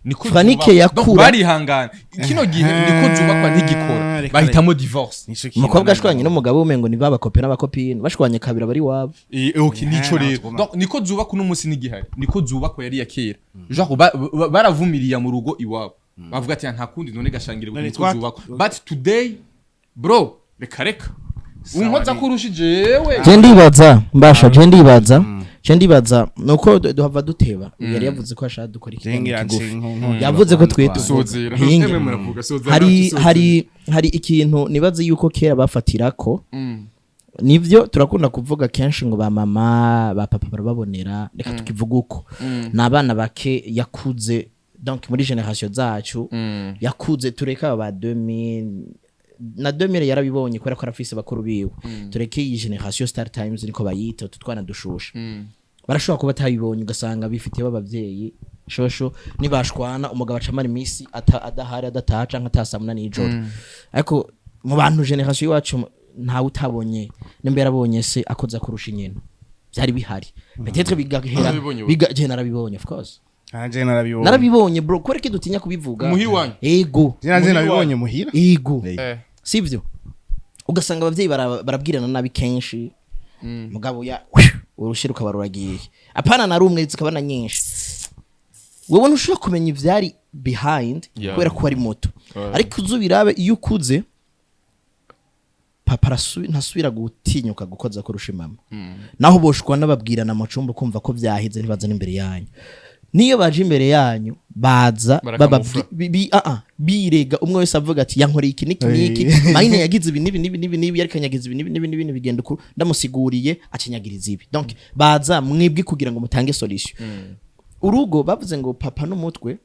niko Franike zubakwa. yakura. Donc, barihangana. Kino gihe niko zubakwa ntigikora, Reka bahitamo divorce. Umukobwa ashwanye n'umugabo umengo ni babakope n'abakopine, bashwanye kabiri abari wabo. Okay, nico Eh, rero natwe. Donc niko zubakwa uno munsi n'igihari, niko zubakwa yari ya kera, genre baravumiriya mu rugo iwabo, bavuga ati nta kundi, none gashangire None niko zubakwa. But today, bro, reka reka, unkoza kurusha jewe. Je ndibaza mbasha, je ndibaza Je ndibaza nuko duhava duteba. Yari yavuze ko ashaka dukora ikiganiro Jengira kigufi. nce. Yavuze ko twe tuvuga. Sozera. Hinge. Emwe muravuga, sozera. Hari Sozera. hari ikintu nibaze yuko kera bafatirako. Nivyo turakunda kuvuga kenshi ngo ba mama, ba papa barababonera. Reka tukivuga uko ni abana bake yakuze, donc muri génération zacu yakuze, tureka aba 2000 na 2000 yarabibonye kubera ko arafise bakuru biwe. Tureke iyi génération Star Times, niko bayita, utu twana dushusha barashobora kuba batayibonye, ugasanga bifitiye b'abavyeyi shosho nibashwana umugabo acamara iminsi adahari, adataha canke ataha saa munani y'ijoro. Ariko mu bantu génération iwacu ntawe utabonye, nimba yarabonye se akoza kurusha inyina, byari bihari, peut-être bigahera. Narabibonye. Je narabibonye, of course. Nanje narabibonye. Narabibonye, bro, kubera ko dutinya kubivuga. Muhi wanyu. Ego. Je nanje nabibonye muhira. Ego. Eh. Sivyo, ugasanga abavyeyi barabwirana nabi kenshi. Mugabo ya urushi rukaba ruragiye, apana na rumwe, zikaba na nyinshi. Wewe ntushobora kumenya ivyari behind kubera ko ari moto. Ariko uzubirabe, iyo ukuze, papa ntasubira gutinyuka gukoza kurusha mama. Naho boshwa n'ababwirana mu cumba, kumva ko vyaheze, ntibaza n'imbere yanyu. Niyo baje imbere yanyu, baza Barakamufura. Birega, umwe wese avuga ati yankoreye iki niki niki, mayine yagize ibi nibi nibi nibi nibi, ariko yanyagize ibi nibi nibi nibi, bigenda uku, ndamusiguriye akinyagiriza ibi. Donc baza mwebwe kugira ngo mutange solution. Urugo bavuze ngo papa n'umutwe,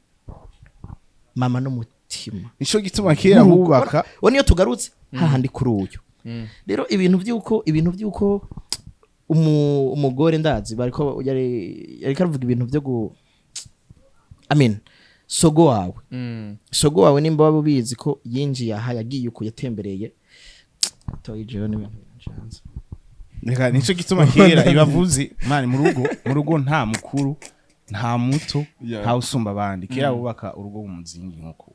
mama n'umutima. Nico gituma kera bubaka. We niyo tugarutse hahandi kuri uyu rero, ibintu by'uko umugore ndazi bariko yariko aravuga ibintu byo gu, I mean, sogo wawe, sogo wawe nimba waba ubizi ko yinjiye aha, yagiye uku, yatembereye toyi, jewe n'ibintu birancanze. Reka, nico gituma kera ibavuze mani mu rugo nta mukuru, nta muto, nta usumba abandi. Kera bubaka urugo mu muzingi, nkuko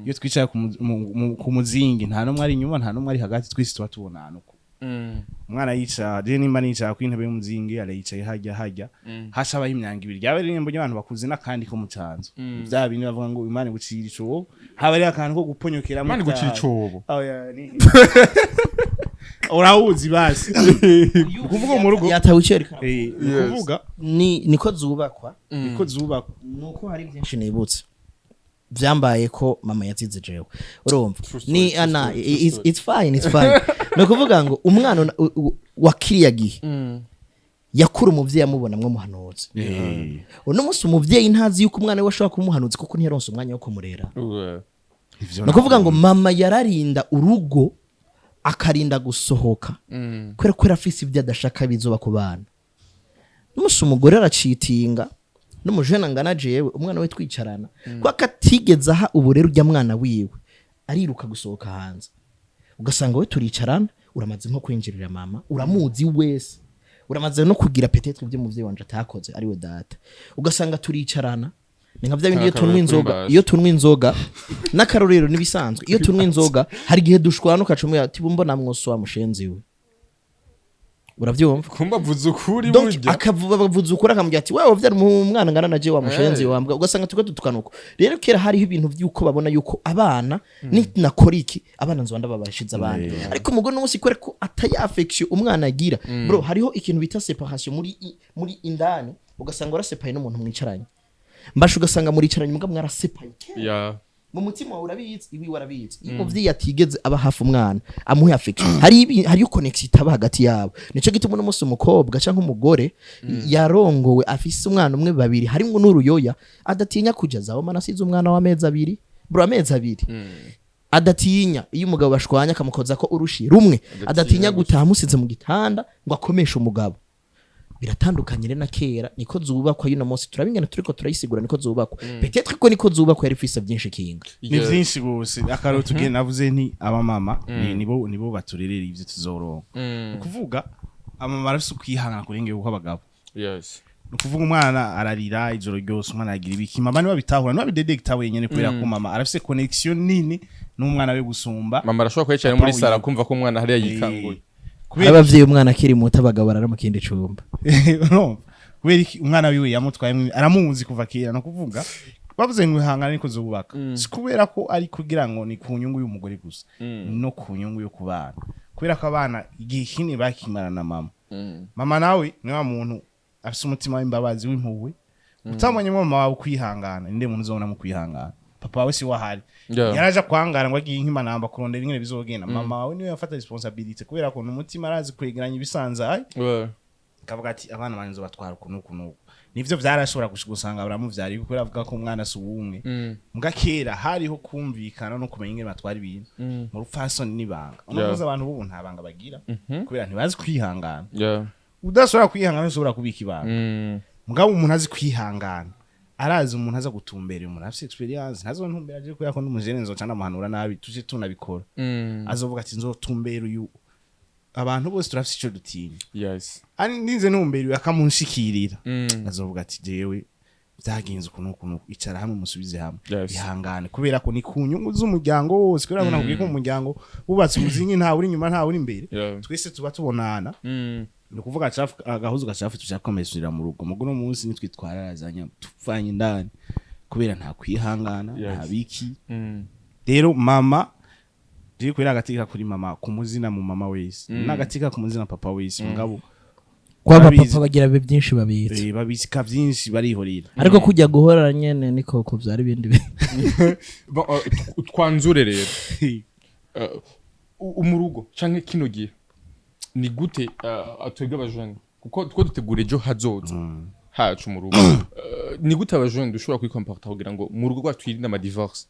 iyo twicaye ku muzingi, nta n'umwe ari inyuma, nta n'umwe ari hagati, twese tuba tubona ahantu ko umwana yicara. Je nimba nicara ku intebe y'umuzingi, arayicaye hajya hajya hashabaho imyango ibiri, ryaba ari mbonye abantu bakuze n'akandi ko mu canzo, bya bindi bavuga ngo Imana igucira icobo, haba ari akantu ko guponyokeramo. Imana igucira icobo. Oh, yeah, urawuzi basi kuvuga mu rugo. Yatawe icyo yariko Ni ukuvuga niko zubakwa. Niko zubakwa. Nuko hari byinshi nibutse byambaye ko mama yatsize jewe, urumva? True story, Ni true ana story, true story. It's fine, it's fine. Ni ukuvuga ngo umwana wa kiriya gihe yakura umuvyeyi amubonamwo umuhanuzi. Uno munsi umuvyeyi ntazi yuko umwana we ashobora kuba umuhanuzi, kuko ntiyaronse umwanya wo kumurera. Ivyo Ni ukuvuga ngo mama yararinda urugo, akarinda gusohoka kubera ko yari afise ibyo adashaka bizoba ku bana. N'umunsi umugore aracitinga n'umujene angana jewe, umwana we twicarana, kuko atigeze aha uburere ujya mwana wiwe, ariruka gusohoka hanze, ugasanga we turicarana, uramaze nko kwinjirira mama, uramuzi wese, uramaze no kugira peut-être ibyo umuvyeyi wanje atakoze, ariwe data. Ugasanga turicarana, ni nka bya bindi iyo tunywa inzoga. Kuri Iyo tunywa inzoga, n'akarorero n'ibisanzwe, iyo tunywa inzoga hari igihe dushwana, ukacumira ati mbona mwoso wa mushenzi we, uravyumva? Kumba avuze ukuri. Donc Burya akavuga, bavuze ukuri, akamubwira ati wewe wavyara umwana ngana na je wa mushenzi wambwa. Ugasanga turiko dutukana uko. Rero kera hariho ibintu vy'uko babona yuko abana ni nakora iki, abana nzoba ndababashize abandi. Ariko umugore n'umunsi, kubera ko ataya affection umwana agira, bro, hariho ikintu bita séparation muri indani, ugasanga warasepaye n'umuntu mwicaranye mbasha, ugasanga muricaranye muga mwarasepaye kera. Mu mutima wawe urabizi, iwi warabizi. Iyo umuvyeyi atigeze aba hafi umwana amuhe affection, hariyo connection itaba hagati yabo. Nico gituma uno munsi umukobwa canke umugore yarongowe afise umwana umwe, babiri, harimwo n'uruyoya, adatinya kuja zawo mana asize umwana w'amezi 2, bro, amezi 2. Adatinya iyo umugabo bashwanya akamukoza ko urushi rumwe, adatinya gutaha amusize mu gitanda ngo akomeshe umugabo. Biratandukanye rero na kera. Niko zubakwa y'uno munsi, turabingana turiko turayisigura, niko zubakwa, peut-être ko niko zubakwa yari ifise byinshi kinga. Ni byinshi gose. Akarero tugenda navuze nti abamama nibo baturerera ivyo tuzoronka. Ni ukuvuga amama arafise ukwihangana kurengera uko abagabo. Ni ukuvuga umwana ararira ijoro ryose, umwana aragira ibiki, mama niwe abitahura, niwe abidedekita wenyene, kubera ko mama arafise connection nini n'umwana we gusumba Mama arashobora kuba yicaye muri papa sara wiwe. kumva ko umwana hariya yikanguye. Kubera Abavyeyi umwana akiri muto, abagabo barara mu kindi cumba. Urumva? Kubera iki? Umwana wiwe yamutwaye, aramuzi kuva kera. No kuvuga bavuze ngo ihangane niko zubaka, si kubera ko ari kugira ngo ni ku nyungu y'umugore gusa, no ku nyungu yo ku bana, kubera ko abana igihe kinini bakimara na mama. Mama nawe ni wa muntu. Afise umutima w'imbabazi, w'impuhwe. Utabonyemo mama wawe kwihangana, ninde muntu uzobona mu kwihangana? Papa wawe si wahari. Yaraja kwangara ngo agiye nk'imanamba kurondera ingene bizogenda. Mama wawe niwe yafata responsibility, kubera ko umutima arazi kwegeranya ibisanzaye, kavuga ati abana banje nzobatwara uku n'uku n'uku. Nivyo vyarashobora gushika usanga baramuvyariye, kuko avuga ko umwana si uwumwe. Mbwa kera hariho kumvikana no kumenya ingene batwara ibintu mu rupfasoni n'ibanga. Uno munsi abantu b'ubu nta banga bagira, kubera ntibazi kwihangana. Udashobora kwihangana ntushobora kubika ibanga. Mugabo umuntu azi kwihangana arazi umuntu aza gutumbera, umuntu afise experience ntazontumbera aje, kubera ko n'umujene nzoca ndamuhanura nabi, tuje tunabikora. Azovuga ati nzotumbera uyu. Abantu bose turafise ico dutinya. Ani ninze ntumbera uyu akamunshikirira, azovuga ati jewe byagenze ukuntu ukuntu. Icara hamwe, musubize hamwe. Ihangane, kubera ko ni ku nyungu z'umuryango wose, kubera ko nakubwiye ko mu muryango wubatse umuzingi, ntawe uri inyuma, ntawe uri imbere. Twese tuba tubonana. Ni ukuvuga gacafu, agahuzu gacafu tucakomesura mu rugo. Mugo no munsi nitwe twararazanya, tupfanye indani kubera nta kwihangana, nta biki. Rero mama riri kubera agatika kuri mama, ku muzina mu mama wese, n'agatika ku muzina papa wese, mugabo Kwa Babizi. papa bagira byinshi babitse. Babitsika byinshi, barihorera. Ariko kujya guhora nyene niko kuvyara ibindi bintu. Bon, twanzure rero. Mu rugo canke kino gihe ni gute, twebwe abajene, kuko two dutegura ejo hazoza hacu mu rugo, ni gute abajene dushobora kwikomporta kugira ngo mu rugo rwacu twirinde ama divorce?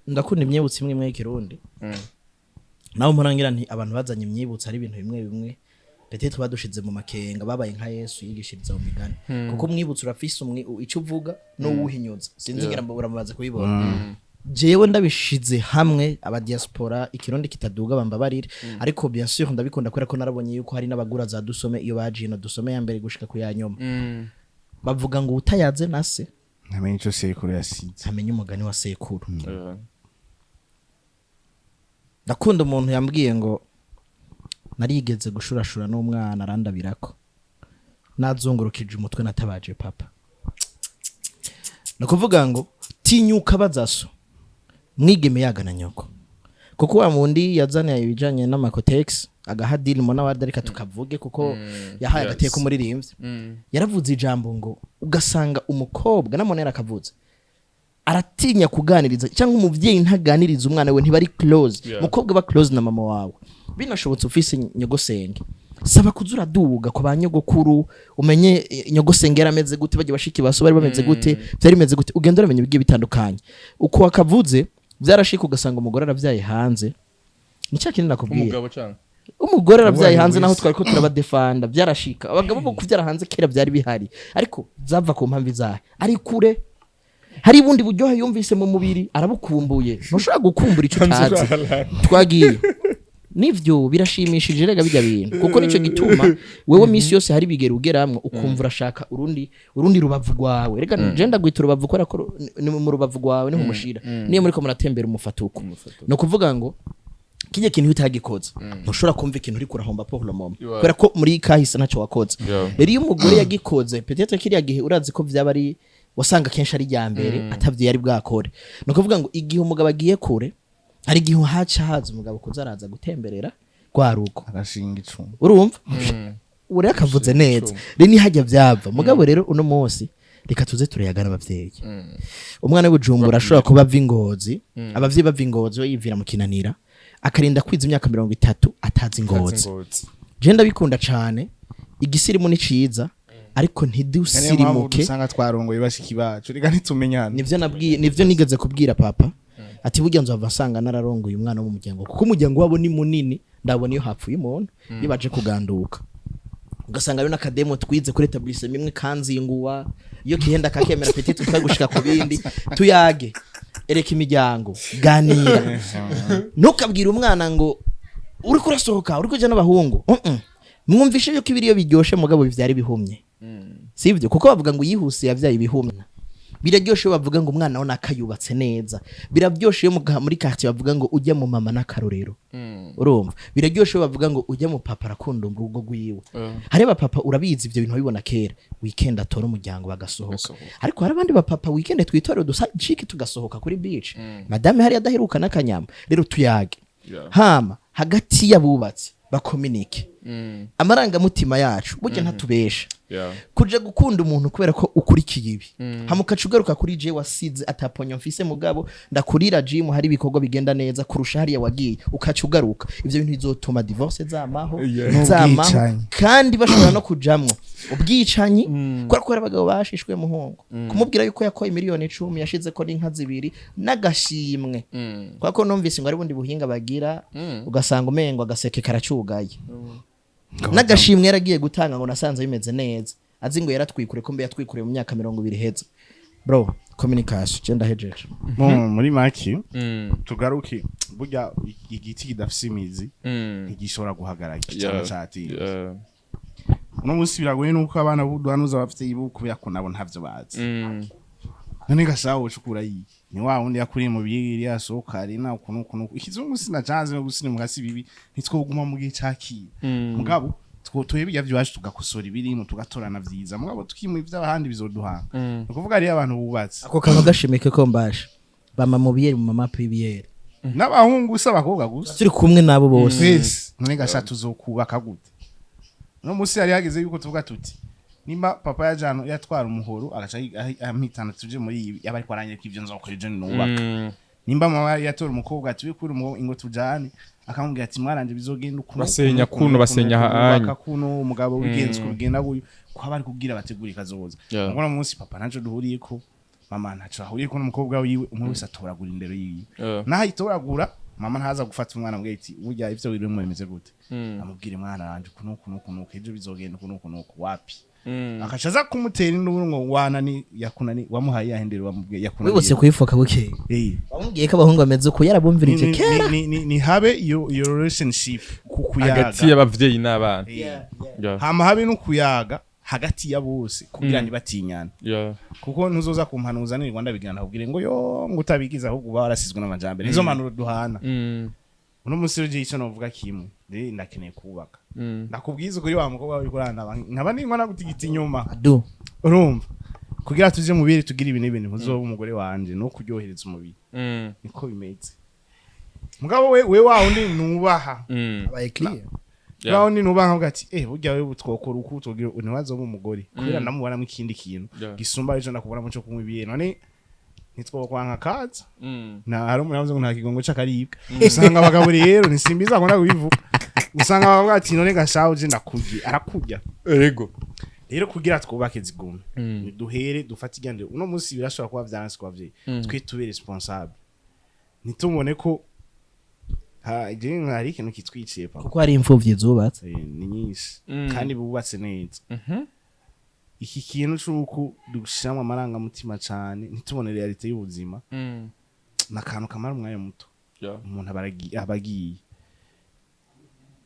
Ndakunda imyibutso imwe imwe y'ikirundi. Naho mpurangira nti abantu bazanye imyibutso ari ibintu bimwe bimwe peut-être badushize mu makenga, babaye nka Yesu yigishiriza mu migani, kuko umwibutso urafise ico uvuga n'uwuhinyuza. Sinzi ngira ngo uramaze kubibona. Jewe ndabishize hamwe, aba diaspora ikirundi kitaduga bambabarire, ariko bien sûr ndabikunda, kubera ko narabonye yuko hari n'abagura za dusome iyo baje ino, dusome ya mbere gushika ku ya nyuma. Bavuga ngo utayaze na se Ntamenye ico sekuru yasize. Ntamenye umugani wa sekuru. Ndakunda umuntu yambwiye ngo narigeze gushurashura n'umwana, arandabirako nazungurukije umutwe, natabaje papa. Ni ukuvuga ngo tinyuka bazaso mwigeme yagana nyoko, kuko wa mundi yazaniye ibijanye n'ama Kotex agaha deal mu n'abandi, reka tukavuge kuko yahaye agateka umuririmbyi. Yaravuze ijambo ngo ugasanga umukobwa namone yarakavuze, aratinya kuganiriza, cyangwa umuvyeyi ntaganiriza umwana we, ntibari close. Mukobwa, ba close na mama wawe. Binashobotse ufise nyogosenge, saba kuza uraduga ku ba nyogokuru, umenye nyogosenge yarameze gute, bajya bashiki baso bari bameze gute, byari bimeze gute, ugenda uramenya ibigiye bitandukanye. Uko wakavuze byarashika ugasanga umugore aravyaye hanze, ni cya kintu nakubwiye. Umugabo canke Umugore aravyaye Umugore hanze, naho wese. twari ko turabadefanda, byarashika. Abagabo bo kuvyara hanze kera byari bihari, ariko zava ku mpamvu izahe? Ari kure, hari ubundi buryohe yumvise mu mubiri, arabukumbuye. Ntushobora gukumbura icyo utazi. Twagiye nivyo birashimishije rega bijya bintu, kuko nico gituma wewe misi yose hari bigera ugeramwo ukumva urashaka urundi rubavu rwawe. Rega je ndagwita urubavu kubera ko ni mu rubavu rwawe niho umushira, niyo muriko muratembera umufatuko. No kuvuga ngo kijya kintu iyo utagikoze ntushobora kumva ikintu uriko urahomba pour le moment, kubera ko muri kahise ntacyo wakoze. Rero iyo umugore yagikoze, peut-être kiriya gihe urazi ko vyaba ari wasanga kenshi ari rya mbere atavyo yari bwakore. Ni ukuvuga ngo igihe umugabo agiye kure, hari igihe haca haza umugabo kuza araza gutemberera rwa rugo. Agashinga icumu. Urumva uriya akavuze neza rero nihajya byava. Mugabo rero uno munsi reka tuze turayagana abavyeyi. Umwana w'Ibujumbura ashobora kuba ava Ingozi, abavyeyi bava Ingozi, we yivira mu Kinanira, akarinda kwiza imyaka 30 atazi Ingozi. Ingozi. Je ndabikunda cane, igisirimu ni ciza, ariko Niyo mpamvu ntidusirimuke. Usanga twarongoye bashiki bacu, reka ntitumenyane. Nivyo nabwiye, nivyo nigeze kubwira papa ati burya nzova nsanga nararongoye umwana wo mu muryango, kuko umuryango wabo ni munini. Ndabona iyo hapfuye umuntu, iyo baje kuganduka, ugasanga rero n'akademo twize kuri établissement imwe kanzinguwa, iyo kihenda kakemera petit twagushika ku bindi. Tuyage, ereka imiryango, ganira. Ntukabwire umwana ngo uriko urasohoka, uriko uja n'abahungu. Mwumvishe yuko ibiriyo biryoshe, mugabo bivyara ibihumye, sivyo? Kuko bavuga ngo yihuse yavyaye ibihumye. Biraryoshe iyo bavuga ngo umwana we nakayubatse neza. Biraryoshe iyo muri quartier bavuga ngo ujya mu mama n'akarorero. Urumva, biraryoshe iyo bavuga ngo ujya mu papa arakunda urugo rwiwe. Hari abapapa, urabizi ibyo bintu wabibona kera, weekend atora umuryango bagasohoka. Bagasohoka. Ariko hari abandi bapapa weekend twitorera udusajiki tugasohoka kuri beach, madame hari adaheruka n'akanyama. Rero tuyage. Hama hagati y'abubatsi. Bakominike amarangamutima yacu, burya ntatubesha. Kuja gukunda umuntu kubera ko ukurikiye ibi, hama ukaca ugaruka kuri je wasize ataponyo mfise, mugabo ndakurira gym, hari ibikorwa bigenda neza kurusha hariya wagiye, ukaca ugaruka, ivyo bintu bizotuma divorce zamaho, zamaho. N'ubwicanyi. Kandi bashobora no kujamwo ubwicanyi, kubera ko hari abagabo bashishwe muhungu kumubwira yuko yakoye miliyoni 10, yashizeko n'inka zibiri n'agashimwe, kubera ko numvise ngo ari bundi buhinga bagira, ugasanga umengo agaseke karacugaye n'agashimwe yaragiye gutanga, ngo nasanze bimeze neza, azi ngo yaratwikure, ko mbe yatwikuriye mu myaka 20 iheze. Bro, communication, je ndahejeje. Muri make, tugaruke, burya igiti kidafise imizi ntigishobora guhagarara cyangwa catinze. Uno munsi biragoye nuko abana b'uduhanuza bafite ibu, kubera ko nabo ntavyo bazi. None gashaho ucukura yi ni wa wundi yakuriye mu biyeri, yasohoka ari na ukuntu ukuntu ikizungu sinacanze no gusirimuka si bibi, ntitwoguma mu gihe cakira. Mugabo two bijya byacu tugakosora ibirimo, tugatorana vyiza, mugabo tukimwe ivy'abahandi bizoduhanga. Ni ukuvuga rero abantu bubatse Ako kantu gashimike ko mbasha bama mu biyeri, mu mamapu y'ibiyeri. N'abahungu, si abakobwa gusa. Turi kumwe nabo bose. Twese. None gasha tuzokubaka gute? No munsi yari hageze yuko tuvuga tuti nimba papa yajana yatwara umuhoro agaca ampitana tuje muri ibi, yaba ariko aranyereka ivyo nzokora ejo nubaka. Nimba mama yatora umukobwa ati we kuri umuhungu ingo tujane, akamubwira ati mwaranje bizogenda ukuntu Basenya ukuntu, kuno, ukuntu, basenya ukuntu, hanya. bubaka kuno umugabo wigenza uko bigenda guyu kwa bari kubwira bategura ikazoza. Ngo no munsi papa ntaco duhuriyeko, mama ntaco ahuriyeko n'umukobwa wiwe, umwe wese atoragura indero yiwe. Naho ayitoragura, mama ntaza gufata umwana amubwira ati burya ivyo wirimo bimeze gute, amubwire mwana wanje ukuntu ukuntu ukuntu uku, ejo bizogenda ukuntu ukuntu uku, wapi. Akaca aza kumutera induru ngo wanani yakunani wamuhaye yahendera wamubwiye yakunaniye. Wibutse kuyifoka bukeye. Wamubwiye ko abahungu bameze uko, yarabumvirije kera. Ni habe iyo relationship ku kuyaga Hagati y'abavyeyi n'abana. Hama habe no kuyaga hagati ya bose kugira ntibatinyane, kuko ntuzoza kumpanuza ni Rwanda bigana kubwire ngo yo ngo utabigize, ahubwo uba warasizwe n'amajambere. Nizo mpanuro duhana. Uno munsi rero icyo novuga kimwe, rero ndakeneye kubaka. Ndakubwiza ukuri, wa mukobwa uri kurandaba nkaba ninkwa nagutigita inyuma. Adu. Urumva, kugira tuje mu biri tugira ibi n'ibintu, ntuzoba umugore wanje no kuryohereza umubiri. Niko bimeze. Mugabo we wa wundi nubaha, Abaye clear. wa wundi nubaha nkavuga ati burya wewe twokora uku tugira, ntiwazoba umugore kubera ndamubonamo ikindi kintu gisumba ejo ndakubonamo cyo kunywa ibiye. None ntitwokwanka kaza. Na hari umuntu yavuze ngo nta kigongo c'akaribwa. Usanga abagabo rero nisimbiza akunda kubivuga, usanga bavuga ati none gashaho je ndakurya, arakurya. Rero kugira twubake zigume, duhere dufate igendere. Uno munsi birashobora kuba vyanse ku bavyeyi, twe tube responsable, ntitumubone ko ha je hari ikintu kitwiciye papa. Kuko hari imfuvyi zubatse. Ni nyinshi kandi bubatse neza. Iki kintu c'uko dushiramwo amarangamutima cane ntitubone réalité y'ubuzima, ni akantu kamara umwanya muto. Umuntu aba agiye.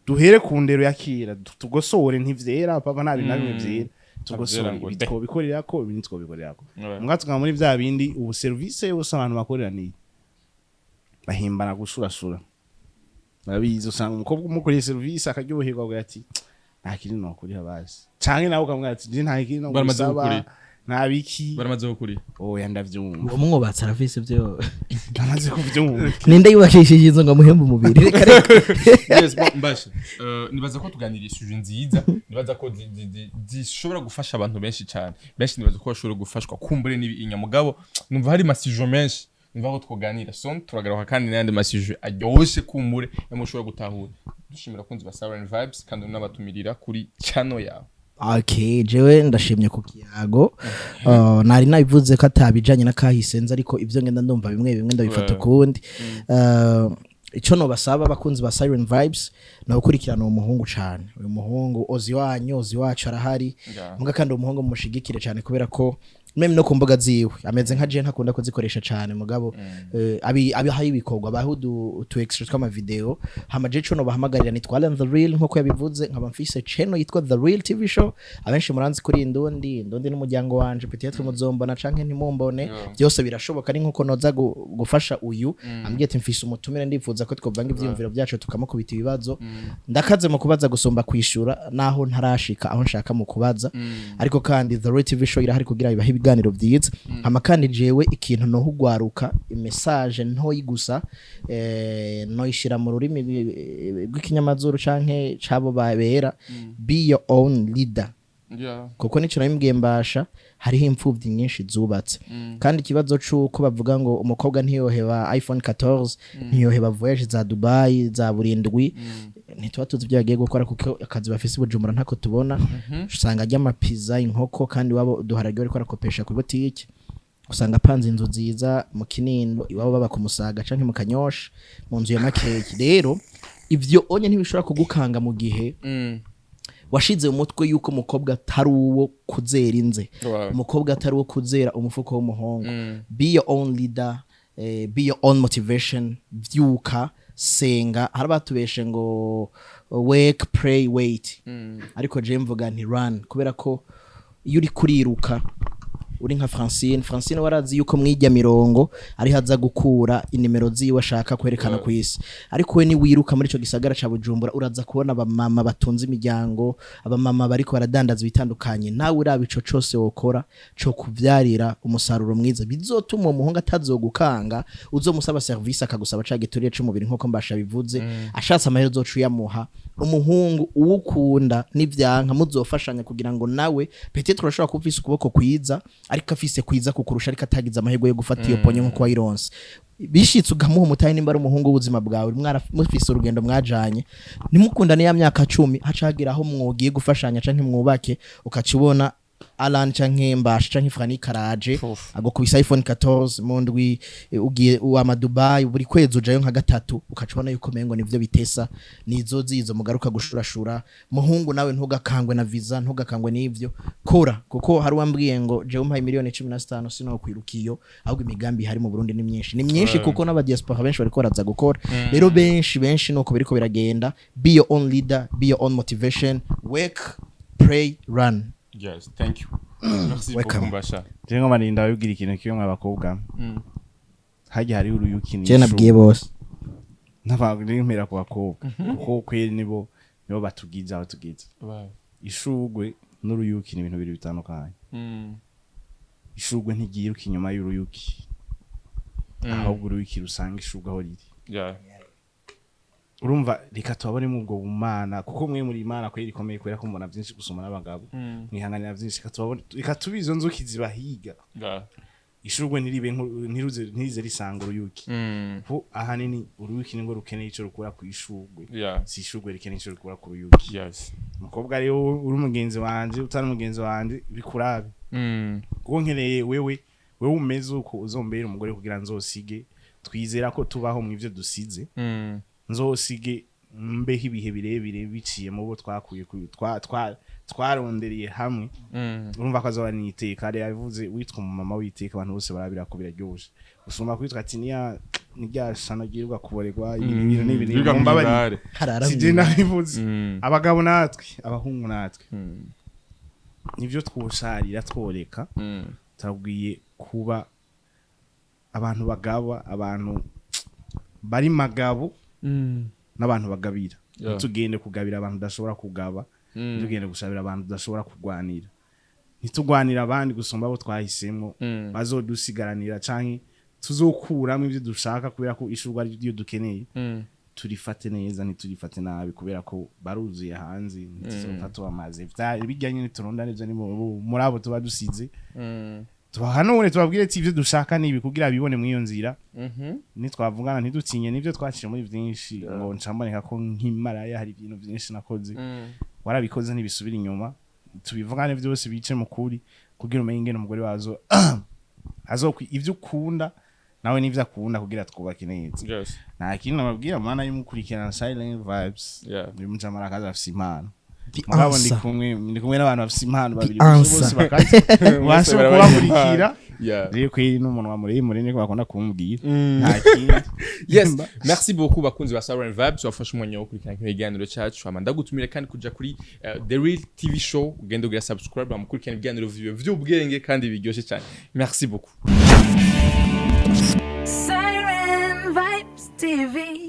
Duhere ku ndero ya kera, tugosore. Ntivyera papa, nta bintu na bimwe vyera, tugosore. Ntavyera ngo Ibi de. twobikorerako, ibi ntitwobikorerako. Mbwa tukaba muri vya bindi ubu service yose abantu bakorera ni bahimbana gushurashura. Barabizi, usanga umukobwa umukoreye service akaryoherwa, avuga ati nta kintu nokuriha basi, canke nawe ukamubwira ati je nta kintu Baramaze nogusaba, gukuri. nta biki. Baramaze gukuri. Oya, ndavyumva. Uwo mwubatsi arafise ivyo. Ndamaze kuvyumva. Ninde yubakishije inzu ngo amuhembe umubiri? Reka reka. Yes, bon, mbashe nibaza ko tuganiriye sujet nziza, nibaza ko zishobora gufasha abantu benshi cyane, benshi nibaza ko bashobora gufashwa kumbure n'ibi inyamugabo. Numva hari ma sujets menshi numva ko twoganira, so turagaruka kandi n'ayandi ma sujets aryoshe kumbure namwe ushobora gutahura. Dushimira abakunzi ba Siren Vibes kandi unabatumirira kuri channel yawe. Okay, jewe ndashimye ku kiyago. Nari nabivuze ko atabijanye n'akahise nzi, ariko ibyo ngenda ndumva bimwe bimwe ndabifata ukundi. Ico nobasaba abakunzi ba Siren Vibes ni ugukurikirana uwo muhungu cane, uyu muhungu ozi wanyu, ozi wacu arahari. Muga kandi uwo muhungu mushigikire cane, kubera ko même no ku mbuga ziwe ameze nka je, ntakunda kuzikoresha cane, mugabo abihaye ibikorwa, abaha utu extra tw'ama video. Hama je ico nobahamagarira ni Twalen The Real, nkuko yabivuze, nkaba mfise channel yitwa The Real TV Show. Abenshi muranzi kuri Indundi, Indundi n'umuryango wanje, peut-être muzombona canke ntimumbone. Byose birashoboka. Ni nkuko noza gufasha uyu ambwiye ati mfise umutumire ndifuza. yifuza ko twovanga ivyiyumviro byacu tukamukubita ibibazo. Ndakaze mu kubaza gusumba kwishura, naho ntarashika aho nshaka mu kubaza. Ariko kandi The Royal TV Show irahari kugira ibahe ibiganiro vyiza. Hama kandi jewe ikintu no hugwaruka, message ntoyi gusa, noyishira mu rurimi rw'ikinyamazuru canke cabo babera: be your own leader. Kuko nico nabimbwiye Mbasha, hariho imfuvyi nyinshi zubatse, kandi ikibazo c'uko bavuga ngo umukobwa ntiyoheba iPhone 14, ntiyoheba voyage za Dubai za burindwi, ntituba tuzi ibyo yagiye gukora, kuko akazi bafise i Bujumbura ntako tubona. Usanga arya amapiza, inkoko, kandi iwabo uduharage bariko arakopesha kuri botike. Usanga apanze inzu nziza mu Kinindo, iwabo baba ku Musaga canke mu Kanyosha mu nzu ya makeyi. Rero ivyo onye ntibishobora kugukanga mu gihe washize mu mutwe yuko umukobwa atari uwo kuzera inze, umukobwa atari uwo kuzera umufuko w'umuhungu. Be your own leader, be your own motivation. Vyuka, senga. Hari abatubeshe ngo wake, pray, wait, ariko je mvuga nti run, kubera ko iyo uri kuriruka uri nka Francine, Francine warazi yuko mwijya mirongo ariho aza gukura inimero ziwe ashaka kwerekana ku isi. Ariko we niwiruka muri ico gisagara ca Bujumbura, uraza kubona abamama batunze imiryango, abamama bariko baradandaza ibitandukanye. Nawe uraba ico cose wokora co kuvyarira umusaruro mwiza, bizotuma uwo muhungu atazogukanga. Uzomusaba service akagusaba ca gituriye c'umubiri, nkuko Mbasha bivuze. Ashatse amahera uzoca uyamuha. Umuhungu uwukunda n'ivyanka muzofashanya, kugira ngo nawe peut-être urashobora kuba ufise ukuboko kwiza, ariko afise kwiza kukurusha, ariko atagize amahirwe yo gufata iyo ponyo nkuko wayironse. Bishitse ukamuha umutahe, nimba ari umuhungu w'ubuzima bwawe, mufise urugendo mwajanye, ntimukundane ya myaka 10, haca hagira aho mwogiye gufashanya canke mwubake, ukaca ubona Alan canke Mbasha canke Frani karaje agukubisa iPhone 14 mu ndwi, ugiye uwama Dubai buri kwezi, ujayo nka gatatu, ukaca ubona yuko mengo nivyo bitesa nizo zizo mugaruka gushurashura. Muhungu nawe ntugakangwe na visa, ntugakangwe n'ivyo kora, kuko hari uwambwiye ngo jewe umpaye miliyoni 15 sinokwiruka iyo, ahubwo imigambi ihari mu Burundi ni myinshi, ni myinshi, kuko n'aba diaspora benshi bariko baraza gukora. Rero benshi benshi nuko biriko biragenda. Be your own leader, be your own motivation, wake, pray, run. Yes, thank you, merci Welcome. beaucoup, Mbasha. Je ngo marinda babibwira ikintu kimwe, abakobwa, harya hariho uruyuki. Je nabwiye bose. N'abantu ku bakobwa, kuko kweri nibo batugize aho tugize. Ishugwe n'uruyuki ni ibintu bibiri bitandukanye. Ishugwe ntigiruka inyuma y'uruyuki, ahubwo uruyuki rusanga ishugwe aho riri. Urumva, reka tubabonemo ubwo bumana, kuko mwe muri imana kweri ikomeye, kubera ko mubona byinshi gusoma n'abagabo, mwihanganira byinshi. Reka tubabone, reka tube izo nzuki zibahiga. Ishurwe ntiribe ntiruze, ntirize risanga uruyuki, kuko ahanini uruyuki nirwo rukeneye ico rukura ku ishurwe, si ishurwe rikeneye ico rukura ku ruyuki. Umukobwa rero, uri umugenzi wanje, utari umugenzi wanje bikurabe, kuko nkeneye wewe, wewe umeze uko uzombera umugore, kugira nzosige twizera ko tubaho mu ivyo dusize, nzosige mbeho ibihe birebire biciye mu bo twakuye twarondereye hamwe. Urumva ko azoba niteka rero yabivuze, witwa umumama witeka, abantu bose barabira ko biraryoshe gusumba kwitwa ati niya nirya shano ryirirwa kuborerwa ibi ibintu n'ibi n'ibi. Biga mu Mumbabarire. ibare. Harara. Si je nabivuze. Abagabo natwe, abahungu natwe, nivyo twosharira tworeka. Turabwiye kuba abantu bagaba, abantu bari magabo n'abantu bagabira. Ntitugende kugabira abantu udashobora kugaba, ntitugende gusabira abantu udashobora kugwanira, ntitugwanira abandi gusumba abo twahisemo bazodusigaranira canke tuzokuramo ivyo dushaka, kubera ko ishurwa ari ryo dukeneye. Turifate neza, ntiturifate nabi, kubera ko baruzuye hanze, ntituzopfa tubamaze. Bijya nyene turunda nivyo ni muri abo tuba dusize. Tubahanure, tubabwire ati ivyo dushaka nibi, kugira bibone mw'iyo nzira. Nitwavugana ntidutinye, nivyo twaciye muri vyinshi, ngo ncamboneka ko nk'imaraya hari ibintu vyinshi nakoze. Warabikoze ntibisubira inyuma. Tubivugane vyose bice mu kuri, kugira umenye ingene umugore wazo azokwi ivyo ukunda nawe n'ivyo akunda, kugira twubake neza. Nta kindi nababwira, mwana y'umukurikirana Silent Vibes. Uyu mujamara akazi afise impano. The Mugabo ndi answer. kumwe, ndi kumwe n'abantu bafise impano babiri The bose answer. bakaze Bose ubashe barabaha kubakurikira. impano. Rero kweri n'umunwa muremure niko bakunda kumbwira, nta kindi. Yes, merci beaucoup bakunzi ba Siren Vibes wafashe umwanya wo gukurikirana kino kiganiro cyacu. Hama ndagutumire kandi kuja kuri The Real TV Show, ugende ugira subscribe, bamukurikirana ibiganiro vy'ubwenge kandi biryoshye cyane. Merci beaucoup. Siren Vibes TV.